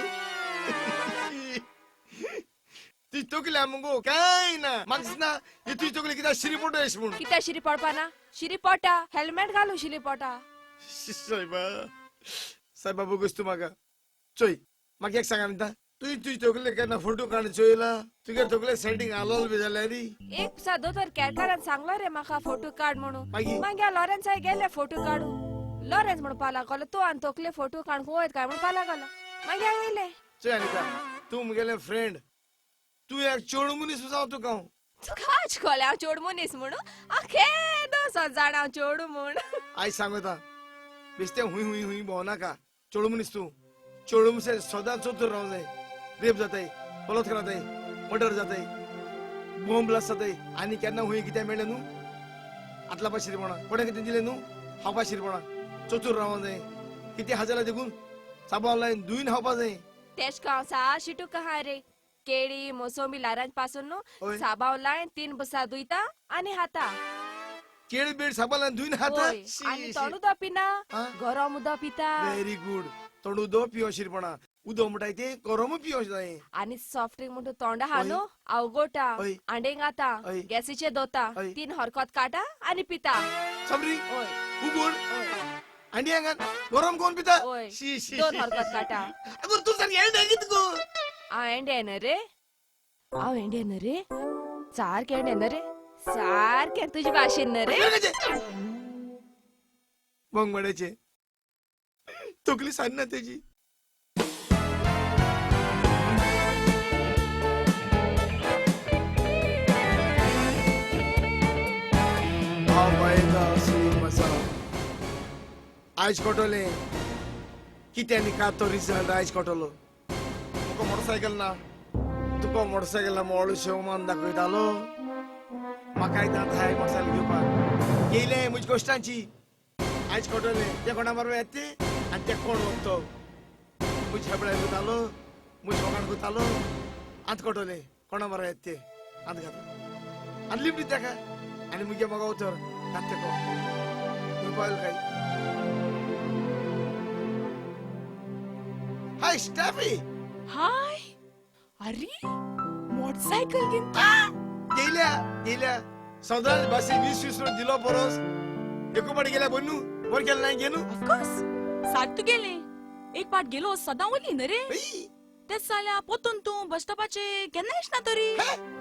[SPEAKER 2] ती तकली मुगो काय ना म्हाका दिसना ही तुजी तकली कित्याक शिरी पडटा अशें म्हूण.
[SPEAKER 4] कित्याक शिरी पडपा ना? शिरी पडटा, हेल्मेट घालू शिरी पडटा.
[SPEAKER 2] सायबा सायबा बोगस तूं म्हाका. चोय म्हाका एक सांग आनी तुवें तुजी तकले केन्ना फोटो काडून चोयला? तुगे तकले सेटींग आलोल बी जाल्यार
[SPEAKER 4] एक दोतोर केरकारान सांगलो रे म्हाका फोटो काड म्हणून. मागीर लॉरेन्साय गेले फोटो काडू. लॉरेन्स म्हणपा लागलो तूं आनी तकले फोटो काडूंक वयत काय म्हणपा लागलो. मागीर हांव येयलें.
[SPEAKER 2] चोय अनिता, तूं मुगेलें फ्रेंड, तूं एक चेडूं मनीस जावं तुका हांव.
[SPEAKER 4] तुका आज कळ्ळें हांव चेडूं मनीस म्हणून? आखे दोसो जाणा हांव चेडूं म्हूण.
[SPEAKER 2] आयज सांगता बेश्तें हुंय हुंय हुंय भोंवनाका. चेडूं मनीस तूं. चेडूं मनीस सदांच चतूर रावंक जाय. रेप जाताय, बलात्कार जाताय, मर्डर जाताय, बॉम्ब ब्लास्ट जाताय. आनी केन्ना हुंय कितें मेळ्ळें न्हू आतला पाशिरपणा कोणें कितें दिलें न्हू खावपा शिरपणा. चतूर रावंक जाय. कितें हा जाल्यार देखून साबाव लायन धुयन खावपा जाय.
[SPEAKER 4] तेश हांव सा शिटूक आहा रे. केळी मोसंबी लारांज पासून न्हू साबाव लायन 3 बसा धुयता आनी खाता.
[SPEAKER 2] केळी बेड साबाव लायन धुयन खाता.
[SPEAKER 4] आनी तोंड उदक पिना, गरम उदक पिता.
[SPEAKER 2] Very good. तोंड उदक पियो शिरपणा. उदक म्हणटाय तें गरम पियो जाय.
[SPEAKER 4] आनी सॉफ्ट ड्रिंक म्हणटा तोंड आहा न्हू आवगोटा आंडेंग खाता, गॅसीचे दोता, 3 हरकत काटा आनी पिता.
[SPEAKER 2] समरी उगोड आनी हांगा गरम कोण पिता?
[SPEAKER 4] 2 हरकत काटा.
[SPEAKER 2] तूं सारकें एंड कितें गो?
[SPEAKER 4] हांव एंडे न्हय रे, हांव एंडे न्हय रे, सारकें एंडे न्हय रे, सारकें तुजे भाशेन न्हय रे.
[SPEAKER 2] बोंगवाड्याचें तकली सारना तेजी. आयज कळटलें कितें आनी का तो रिजल्ट आयज कळटलो. तुका मोटरसायकल ना, तुका मोटरसायकल ना मोळ शेवमान दाखयतालो. म्हाकाय दांत हाय मोटरसायकल घेवपाक येयलें म्हजी कश्टांची. आयज कळटलें ते कोणा बरोबर येता ते आनी ते कोण वता. म्हजी हेबळाय करतालो, म्हजी फकाण करतालो. आतां कळटलें कोणा बरोबर येता ते. आतां घाता आनी लिफ्ट दिता ताका आनी मुगे म्हाका उतर घात तेको पावल काय. हाय स्टॅफी.
[SPEAKER 1] हाय. अरे मोटरसायकल घेवन
[SPEAKER 2] गेल्या गेल्या सदांच भाशे 20-20 रुपया दिलो परस एकू पाट गेल्या बन्नू बर गेले ना घेनु.
[SPEAKER 1] ऑफकोर्स सारकें तूं गेलें. एक पाट गेलो सदां उरली न्हय रे. तेच जाल्यार पोतून तूं बस स्टॉपाचे केन्ना येना तरी.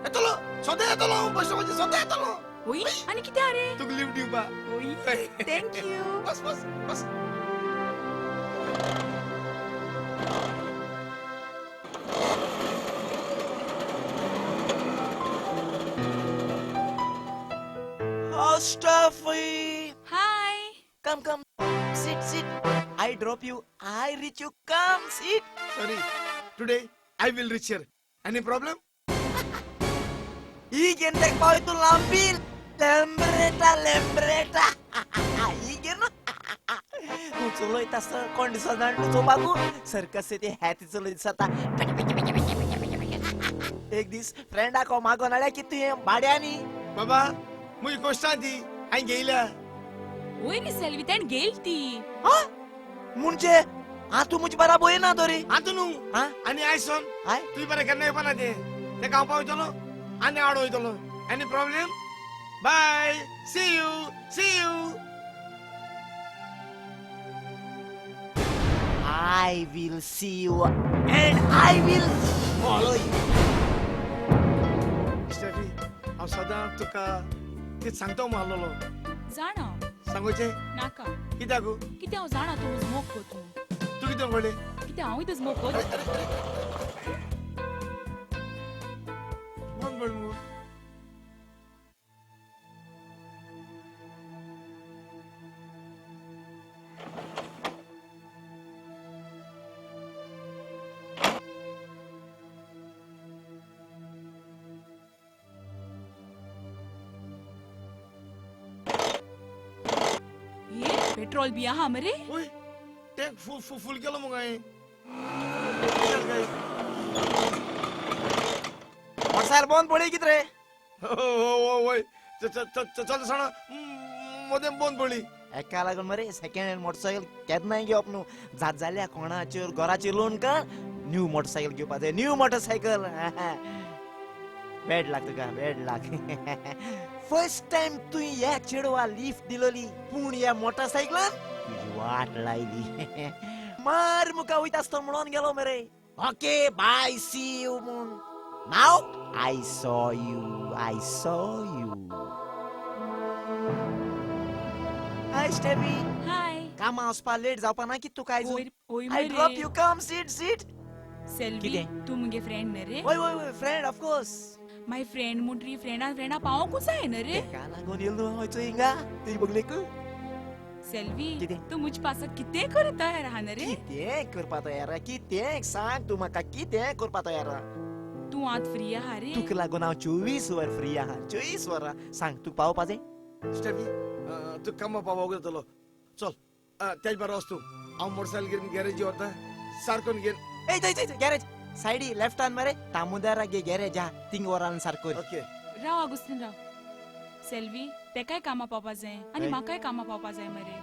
[SPEAKER 2] येतलो सदां येतलो बस स्टॉपाचे सदां येतलो.
[SPEAKER 1] ओय आनी कितें रे?
[SPEAKER 2] तुका लिफ्ट दिवपा.
[SPEAKER 1] ओय thank you.
[SPEAKER 2] Bus bus bus.
[SPEAKER 3] Oh, Steffi!
[SPEAKER 1] Hi!
[SPEAKER 3] Come, come. Sit, sit. I drop you. I reach you. Come, sit.
[SPEAKER 2] Sorry. Today, I will reach here. Any problem?
[SPEAKER 3] ಈಗೆಂತ ಪಾಯ್ತು ಲಾಂಬಿ ಲೆಂಬ್ರೇಟಾ ಲೆಂಬ್ರೇಟಾ. ಈಗೇನು तूं चलयता कोण दिसना चोवपाकू सर्कस ते हॅती चलयत दिसता. एक दीस फ्रेंडाक मागोन हाडल्या की तुवें भाड्यांनी.
[SPEAKER 2] बाबा म्हजी कोश्टां ती हांवें घेयल्या.
[SPEAKER 1] वय रे सेल्वी, तेणें घेयली ती.
[SPEAKER 3] म्हणजे आं तूं म्हजे बराबर येना तरी?
[SPEAKER 2] आतां न्हू आनी आयज सोन तुवें बरें केन्ना येवपा ना तें. तेका हांव पावयतलो आनी हाड वयतलो. Any problem? Bye, see you, see you.
[SPEAKER 3] I will see you and I will follow you.
[SPEAKER 2] Steffi, हांव सदां तुका कितें सांगता म्हणलो.
[SPEAKER 1] जाणा.
[SPEAKER 2] सांगोचें?
[SPEAKER 1] नाका.
[SPEAKER 2] कित्याक?
[SPEAKER 1] कित्याक हांव जाणा तूं स्मोक करता.
[SPEAKER 2] तूं कितें कळ्ळें?
[SPEAKER 1] कित्याक हांवूय तर स्मोक करता.
[SPEAKER 2] बंद पड मुगो.
[SPEAKER 1] पेट्रोल बी आहा मरे?
[SPEAKER 2] ओय, टँक फुल फुल फुल केलो मुगो हांवें.
[SPEAKER 3] मोटरसायकल बंद पडली कित रे?
[SPEAKER 2] वय, चल सणा मदें बंद पडली.
[SPEAKER 3] एका लागून मरे सेकंड हँड मोटरसायकल केन्नाय घेवप न्हू. जात जाल्यार कोणाचेर घराचेर लोन काड, न्यू मोटरसायकल घेवपा जाय. New motorcycle. बॅड लाग तुका, बॅड लाग. फर्स्ट टायम तुवें ह्या चेडवा लिफ्ट दिलोली, पूण ह्या मोटरसायकलान तुजी वाट लायली. मार मुका वयता आसतो म्हणून गेलो मरे. ओके बाय, सी you म्हूण. Now I saw you, I saw you. Hi Steffi.
[SPEAKER 1] Hi.
[SPEAKER 3] कामा वचपा लेट जावपा ना कित तुका आयज?
[SPEAKER 1] ओय
[SPEAKER 3] I drop you, come sit sit.
[SPEAKER 1] Selvi, तूं मुगे फ्रेंड न्ही रे?
[SPEAKER 3] वय वय वय, friend of course.
[SPEAKER 1] My friend म्हणटरी फ्रेंडान फ्रेंडा पावोंकूच जाय न्ही रे?
[SPEAKER 3] तेका लागून येयलो हांव चोय हिंगा तुजी बगलेक.
[SPEAKER 1] सेल्वी, तूं मुज पासत कितें करूं तयार आहा न्ही रे?
[SPEAKER 3] कितें करपा तयार आहा? कितें सांग तूं म्हाका, कितें करपा तयार आहा?
[SPEAKER 1] तूं आतां फ्री आहा रे?
[SPEAKER 3] तुका लागून हांव 24 वर फ्री आहा, 24 वरां. सांग तुका पावपा जाय?
[SPEAKER 2] स्टेफी, तूं कामा पावोवंक जातलो. चल तेज बरो वच तूं. हांव मोटरसायकल घेवन गॅरेजी वता, सारकोन घेवन.
[SPEAKER 3] ए थंय थंय गॅरेज सायडी लेफ्टान मरे तामोदरा गे गॅरेज आहा, थिंग वरान सारको.
[SPEAKER 2] ओके
[SPEAKER 1] राव आगुस्तीन राव. सेल्वी, तेकाय कामां पावपा जाय आनी म्हाकाय कामां पावपा जाय मरे.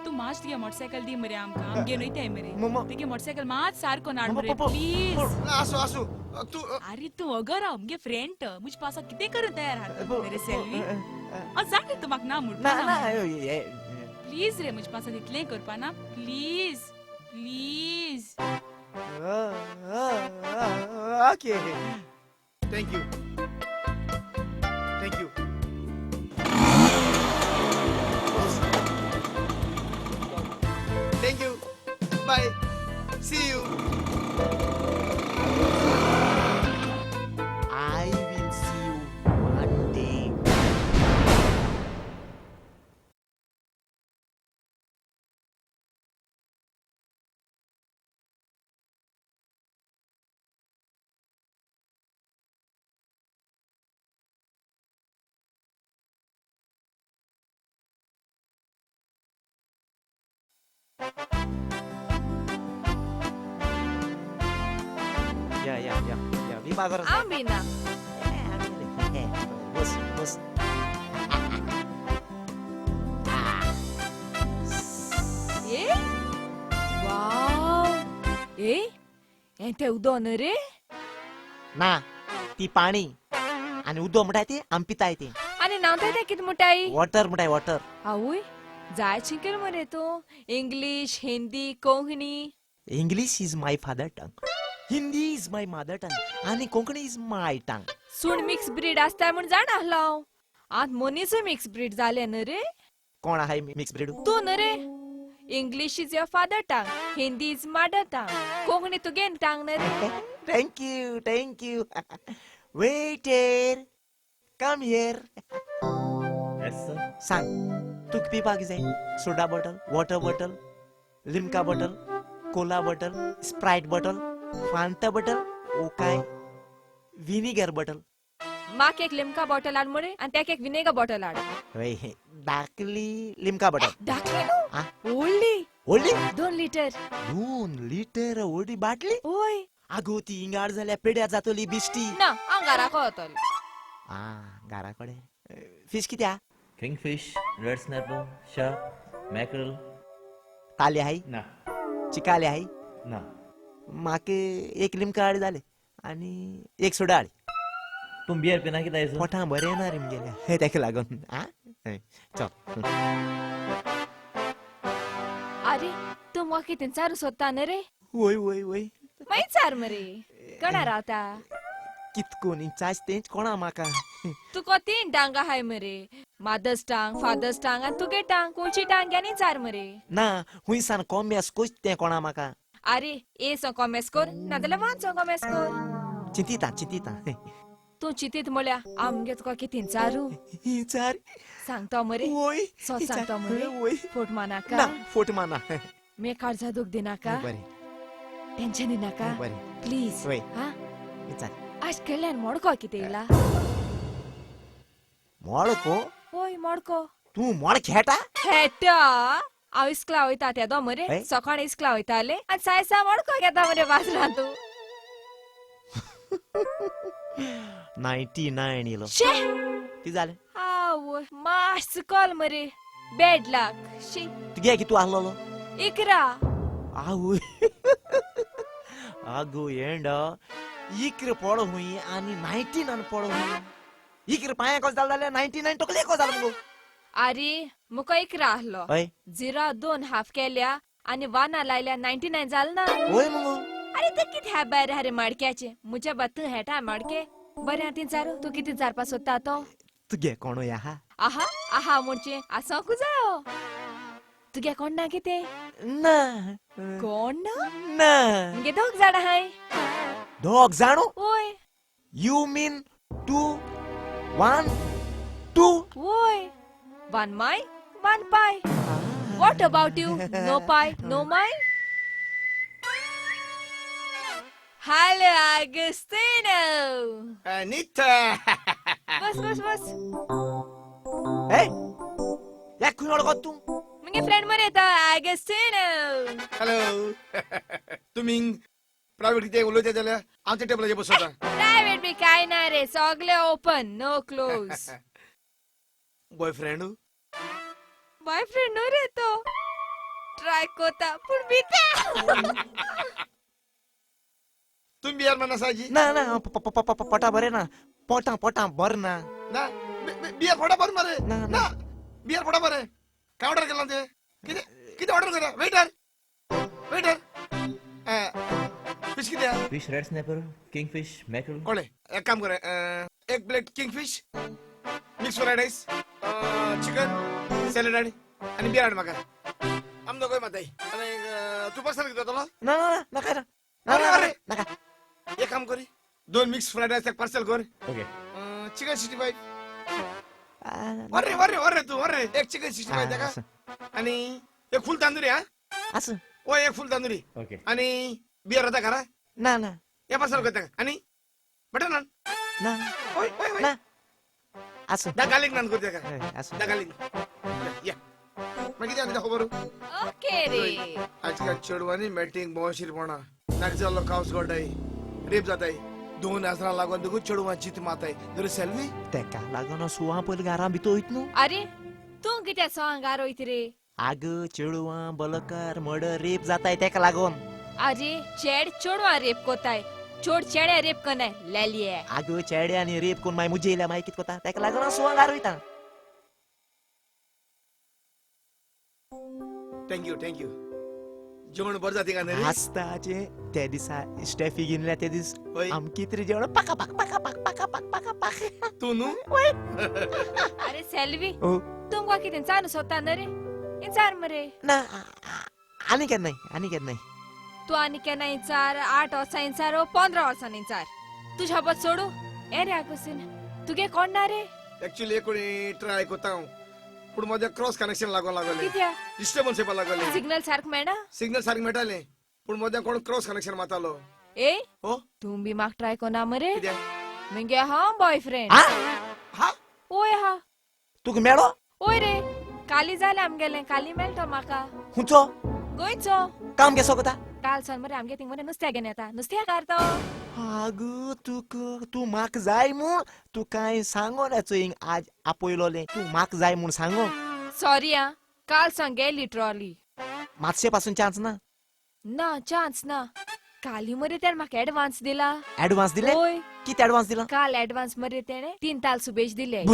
[SPEAKER 1] तूं मात तुगे मोटरसायकल दी मरे आमकां, आमगे न्हय तें मरे. तुगे मोटरसायकल मात सारको हाड मरे प्लीज.
[SPEAKER 2] आसूं आसूं तूं.
[SPEAKER 1] आरे तूं अगो राव, मुगे फ्रेंड, मुज पासत कितें करूं तयार आहा तूं मरे सेल्वी. जाण रे तूं म्हाका ना म्हणपा ना. प्लीज रे, मुज पासत इतलें करपा ना please please.
[SPEAKER 3] Okay,
[SPEAKER 2] thank you, thank you. Thank you, bye, see you.
[SPEAKER 3] I will see you one day. या या या या, मी बाजारात.
[SPEAKER 4] आमी ना.
[SPEAKER 3] बस बस.
[SPEAKER 4] ए वाव, ए हें तें उदो न्हय रे?
[SPEAKER 3] ना, ती पाणी आनी उदो म्हणटाय ती आमी पिताय ती.
[SPEAKER 4] आनी न्हांवताय तें कितें म्हणटाय?
[SPEAKER 3] वॉटर म्हणटाय, वॉटर.
[SPEAKER 4] आवूय, जाय शिकल मरे तूं. English, Hindi, Konkani.
[SPEAKER 3] English is my father tongue, Hindi is my mother tongue आनी कोंकणी is my टंग.
[SPEAKER 4] सूण मिक्स ब्रीड आसता म्हूण जाणा आसलो हांव. आतां मनीसूय मिक्स ब्रीड जाले न्हय रे?
[SPEAKER 3] कोण आहाय मिक्स ब्रीड?
[SPEAKER 4] तूं न्हय रे. English is your father tongue, Hindi is mother tongue, Konkani तुगे टंग न्हय रे?
[SPEAKER 3] Thank you, thank you. Waiter, come here.
[SPEAKER 14] Yes sir.
[SPEAKER 3] सांग, तुका पिवपाक जाय? Soda bottle, water bottle, Limca bottle, cola bottle, Sprite bottle, Fanta bottle, ओ काय vinegar bottle?
[SPEAKER 4] माक एक Limca bottle हाड मरे आनी तेका एक विनेगर बॉटल हाड.
[SPEAKER 3] वय, धाकली लिमका बॉटल.
[SPEAKER 4] धाकली न्हू, व्हडली.
[SPEAKER 3] व्हडली?
[SPEAKER 4] 2 लिटर.
[SPEAKER 3] 2 लिटर व्हडली बाटली?
[SPEAKER 4] वय.
[SPEAKER 3] आगो ती हिंगाड जाल्यार पेड्यार जातली बिश्टी.
[SPEAKER 4] ना, हांव घराको वतलें.
[SPEAKER 3] आ, घरा कडेन फीश कितें आहा?
[SPEAKER 15] Kingfish, red snapper, shark, mackerel.
[SPEAKER 3] ताले हाय?
[SPEAKER 14] ना.
[SPEAKER 3] चिकाले हाय?
[SPEAKER 14] ना.
[SPEAKER 3] म्हाका एक लिमका हाड जालें आनी एक सोडा हाड.
[SPEAKER 15] तूं बियर पिना कितें आयज?
[SPEAKER 3] पोटां बरें ना रे म्हगेल्या, तेका लागून. आ चल.
[SPEAKER 4] आरे तूं म्हाका कितें चारू सोदता न्हय रे?
[SPEAKER 3] वय वय वय.
[SPEAKER 4] मागीर चार मरे, कोणा रावता?
[SPEAKER 3] कितकोन इचास तेंच कोणा म्हाका.
[SPEAKER 4] तुका 3 टांग आहाय मरे, मादर्स टांग, फादर्स टांग आनी तुगे टांग. खंयची टांग घेनी चार मरे.
[SPEAKER 3] ना, हुंय सान कोम्यास कोच तें कोणा म्हाका.
[SPEAKER 4] आरे ए सो कोमेस कोर, नाजाल्यार वन सो कोमेस कोर.
[SPEAKER 3] चिंतिता चिंतिता.
[SPEAKER 4] तूं चिंतीत म्हळ्या आमगे तुका कितें चारू?
[SPEAKER 3] चार
[SPEAKER 4] सांगता मरे?
[SPEAKER 3] वय.
[SPEAKER 4] सत सांगता मरे?
[SPEAKER 3] वय.
[SPEAKER 4] फोट मानाका?
[SPEAKER 3] ना, फोट माना.
[SPEAKER 4] मे काळजा दूख दिनाका?
[SPEAKER 3] बरें.
[SPEAKER 4] टेन्शन दिनाका?
[SPEAKER 3] बरें.
[SPEAKER 4] प्लीज.
[SPEAKER 3] वय.
[SPEAKER 4] हा,
[SPEAKER 3] विचार.
[SPEAKER 4] आज केल्यान मोडको कितें येयला?
[SPEAKER 3] मोडको?
[SPEAKER 4] वय, मोडको.
[SPEAKER 3] तूं मोड खेळटा?
[SPEAKER 4] खेळटा. हांव इस्कला वयता तेदो मरे, सकाळी इस्कला वयताले आनी साय सा मडको घेता मरे बाजारांत तूं.
[SPEAKER 3] 99 इलो. ती जालें.
[SPEAKER 4] आवय माश चुकल मरे, बॅड लक. शी.
[SPEAKER 3] तुगे कितू आहलोलो?
[SPEAKER 4] 11.
[SPEAKER 3] आवय आगो येंडा 11 पड हुई आनी 99 पड हुई. 11 पांया कस जाल जाल्यार 99 तकले कस जाल मुगो.
[SPEAKER 4] अरे मुका 11 आहलो, 0 2 हाफ केल्या आनी 1 लायल्या 99 जाल ना.
[SPEAKER 3] वय मुगो.
[SPEAKER 4] अरे तूं कितें बरें अरे माडक्याचे, मुज्या बा तूं हेटा माडके. बरें आं, तीं चारू तूं कितें चारपा सोदता तो?
[SPEAKER 3] तुगे कोण आहा?
[SPEAKER 4] आहा आहा म्हणचे आसांकू जायो. तुगे कोण ना कितें?
[SPEAKER 3] ना.
[SPEAKER 4] कोण ना?
[SPEAKER 3] ना.
[SPEAKER 4] मुगे 2 जाण आहाय.
[SPEAKER 3] 2 जाण?
[SPEAKER 4] वय.
[SPEAKER 3] You mean 2 1 2?
[SPEAKER 4] वय. 1 my 1 pi. What about you? No pi no my. Hello Agustino.
[SPEAKER 2] Anita.
[SPEAKER 4] बस बस बस.
[SPEAKER 3] ए या खंय वळखत तूं?
[SPEAKER 4] मुगे फ्रेंड मरे तो आगस्टिनो.
[SPEAKER 2] हॅलो. तुमी प्रायव्हेट कितें उलयता जाल्यार आमच्या टेबलाचेर बसता.
[SPEAKER 4] प्रायव्हेट बी काय ना रे, सगळे open no close.
[SPEAKER 2] Boyfriend?
[SPEAKER 4] Boyfriend न्हू रे तो, ट्राय कोता पूण भिता.
[SPEAKER 2] तुम्ही बियर मान आसा?
[SPEAKER 3] ना ना, पोटा बरें ना, पोटा पोटा बरें ना.
[SPEAKER 2] ना बियर पोटा बरें मरे ना, बियर पोटा बरें. काय ऑर्डर केला ते? कितें कितें ऑर्डर केला? वेटर वेटर फिश कितें?
[SPEAKER 15] Fish red snapper, king fish, mackerel.
[SPEAKER 2] कळ्ळें. एक काम कर, एक plate king fish, mix fried rice, chicken, salad आनी बियर हाड म्हाका. आम दोगोय माताय. आनी तूं पर्सनल कितें जातलो?
[SPEAKER 3] ना ना नाका ना.
[SPEAKER 2] अरे नाका. एक काम करी, 2 मिक्स फ्रायड रायस एक पार्सल कर.
[SPEAKER 14] ओके.
[SPEAKER 2] चिकन 65. वर्रे वर्रे वर्रे तूं वर्रे. एक चिकन 65 ताका आनी एक फुल तांदुरी. हा
[SPEAKER 3] आसूं.
[SPEAKER 2] ओ एक फुल तांदुरी.
[SPEAKER 14] ओके.
[SPEAKER 2] आनी बियर जाता घरा?
[SPEAKER 3] ना ना.
[SPEAKER 2] हे पार्सल कर ताका. आनी बटर नान?
[SPEAKER 3] ना.
[SPEAKER 2] ओय ओय ओय
[SPEAKER 3] ना. आसूं.
[SPEAKER 2] दा गार्लिक नान कर ताका.
[SPEAKER 3] आसूं.
[SPEAKER 2] दा गार्लिक. या मागीर कितें आनी खबर?
[SPEAKER 4] ओके रे.
[SPEAKER 2] आजकाल चेडवांनी मॅटिंग भोंवशीरपणा नाक जाल्लो कावस गळटाय, रेप जाताय. 2 हजारां लागून देखून चेडवां जीत माताय. जर सेल्वी
[SPEAKER 3] तेका लागून सुवां पयलीं घरां भितर वयत न्हू.
[SPEAKER 4] अरे तूं कित्याक सोवां घार वयत रे?
[SPEAKER 3] आग चेडवां बलकार मर्डर रेप जाताय तेका लागून.
[SPEAKER 4] अरे चेड चेडवां रेप कोताय, चोड चेडे रेप करनाय लेलिये.
[SPEAKER 3] आगो चेडे आनी रेप कोण मागीर मुजे येयल्या मागीर कितें कोता? तेका लागून सुवां घार वयता.
[SPEAKER 2] Thank you thank you. जेवण बरें जाता थिंगा न्ही?
[SPEAKER 3] आसताचे ते दिसा स्टेफी घेतल्या ते दीस आमकी तरी जेवण पाका पाक पाका पाक पाका पाक पाका पाक.
[SPEAKER 2] तूं न्हू?
[SPEAKER 4] अरे सेल्वी तुमकां कितें चानू सोदता न्हू रे? इंचार मरे.
[SPEAKER 3] ना आनी केन्नाय, आनी केन्नाय.
[SPEAKER 4] तूं आनी केन्ना इंचार, 8 वर्सां इंचार, 15 वर्सां इंचार. तुझ्या शपथ सोडू. ए रे आगोस्तीन, तुगे कोण ना रे?
[SPEAKER 2] एक्चुअली कोणी ट्राय कोता हांव, पूण म्हजें क्रॉस कनेक्शन लागोन लागलें.
[SPEAKER 4] कित्याक?
[SPEAKER 2] डिस्टर्बन्स येवपाक लागलें.
[SPEAKER 4] सिग्नल सारकें मेळना?
[SPEAKER 2] सिग्नल सारकें मेळटालें पूण मदें कोण क्रॉस कनेक्शन मारतालो.
[SPEAKER 4] ए
[SPEAKER 2] हो
[SPEAKER 4] तूं बी म्हाका ट्राय कोना मरे?
[SPEAKER 2] कित्याक?
[SPEAKER 4] मुगे हा बॉयफ्रेंड. ओय हा.
[SPEAKER 3] तुका मेळो?
[SPEAKER 4] ओय रे, काली जालें आमगेलें, काली मेळटो म्हाका.
[SPEAKER 3] खुंयचो?
[SPEAKER 4] गोंयचो.
[SPEAKER 3] काम केसो कोता?
[SPEAKER 4] काल सावन मरे आमगे थिंग मरे नुस्त्या घेवन येता, नुस्त्या कार तो.
[SPEAKER 3] आगो तुका तूं म्हाका जाय म्हूण तुका हांवें सांगोन चोय आज आपयलोलें, तूं म्हाका जाय म्हूण सांगोन.
[SPEAKER 4] सॉरी आं, काल सावन गेली ट्रॉली.
[SPEAKER 3] मातशे पासून चान्स ना?
[SPEAKER 4] ना चान्स ना. काली मरे तेणें म्हाका एडवान्स दिला.
[SPEAKER 3] एडवान्स दिले?
[SPEAKER 4] ओय.
[SPEAKER 3] कितें एडवान्स दिला?
[SPEAKER 4] काल एडवान्स मरे तेणें 3 ताल सुबेज दिले.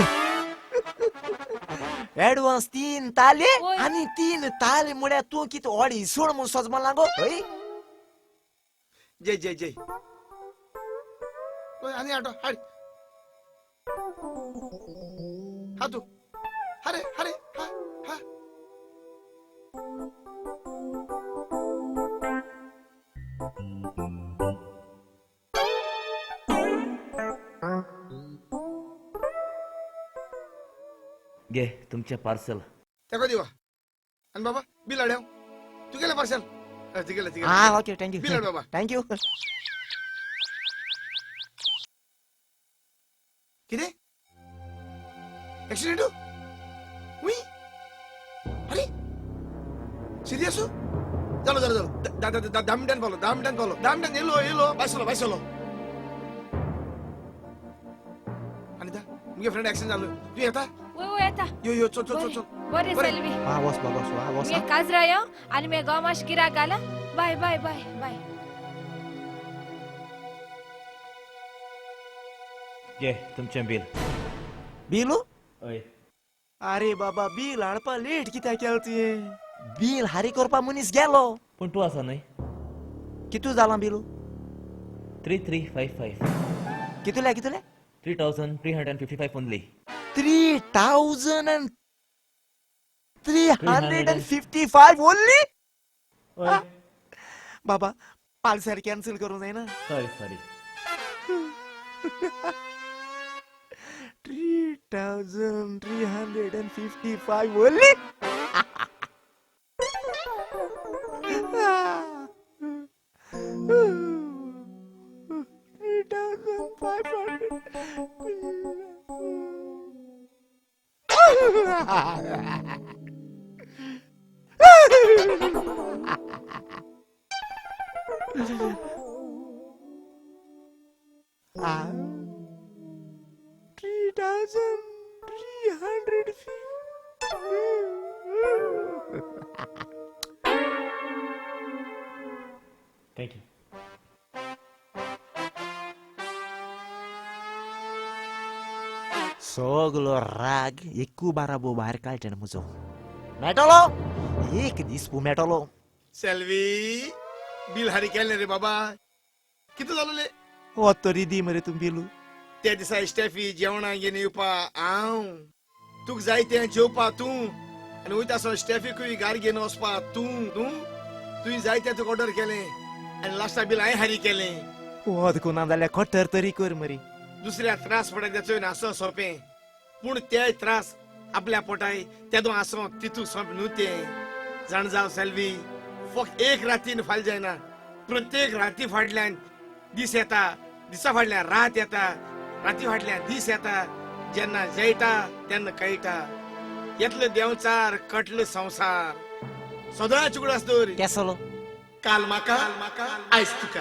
[SPEAKER 3] एडवान्स 3 ताले? आनी 3 ताले म्हळ्यार तूं कितें व्हड इसवण म्हूण सोजमा लागो? हय.
[SPEAKER 2] जय जय जय. आनी हाडो हाड. हा तूं अरे अरे हा हा.
[SPEAKER 15] घे तुमचें पार्सल.
[SPEAKER 2] तेका दिवा. आनी बाबा बिल हाड. तुगेलें पार्सल. तुगेलें तुगेलें.
[SPEAKER 3] आं okay thank you.
[SPEAKER 2] Bill हाड बाबा.
[SPEAKER 3] Thank you.
[SPEAKER 2] कितें एक्सिडेंट? हुंय? अरे सिरियस? जालो जालो जालो, 10 मिनटान पावलो, 10 मिनटान पावलो, 10 मिनटान येयलो येयलो, बायसलो बायसलो. अनिता, मुगे फ्रेंड एक्सिडेंट जालो, तूं येता?
[SPEAKER 4] वय वय येता.
[SPEAKER 2] यो यो, चल चल चल.
[SPEAKER 4] बरें सेल्वी.
[SPEAKER 3] हा वस बाबा, वस वस.
[SPEAKER 4] मी काजरा यो आनी मे गांव मातशें गिरायक आला. बाय बाय बाय बाय.
[SPEAKER 15] घे तुमचें बील.
[SPEAKER 3] बिलू?
[SPEAKER 15] हय.
[SPEAKER 3] अरे बाबा, बील हाडपा लेट कित्याक केलें तुवें? बील हारी करपा मनीस गेलो.
[SPEAKER 15] पूण तूं आसा न्हय.
[SPEAKER 3] कितू जालां बिलू?
[SPEAKER 15] 3355.
[SPEAKER 3] कितले कितले?
[SPEAKER 15] 3355 only.
[SPEAKER 3] 3355 only? बाबा पार्सल कॅन्सल करूं जायना?
[SPEAKER 15] Sorry sorry.
[SPEAKER 3] 3355 only? 3500. Ah. 3350.
[SPEAKER 15] Thank you.
[SPEAKER 3] सगलो राग एकू बाराबो भायर काडटा म्हजो. मेळटलो एक दीस पू मेळटलो.
[SPEAKER 2] सेल्वी, बील हारी केलें रे बाबा, कितें जालो ले?
[SPEAKER 3] हो तरी दी मरे तूं बिलू.
[SPEAKER 2] त्या दिसा स्टेफी जेवणाक घेवन येवपा हांव, तुका जाय तें जेवपा तूं, आनी वयता आसतना स्टेफीकूय गार घेवन वचपा तूं. तूं तुवें जाय तें तुका ऑर्डर केलें आनी लास्टाक बील हांवें हारी केलें.
[SPEAKER 3] वत कोना जाल्यार कटर तरी कर मरे.
[SPEAKER 2] दुसऱ्या त्रास पडटा तेचो आसो सोंपें, पूण ते त्रास आपल्या पोटाय तेदो आसो तितू सोंप न्हू तें. जाण जाव सेल्वी, फक्त एक रातीन फाल जायना, प्रत्येक राती फाटल्यान दीस येता, दिसा फाटल्यान रात येता, राती फाटल्यान दीस येता. जेन्ना जेयता तेन्ना कळटा, येतले देंवचार कटले संवसार. सदांच उगडास दवर.
[SPEAKER 3] केसलो
[SPEAKER 2] काल म्हाका आयज तुका.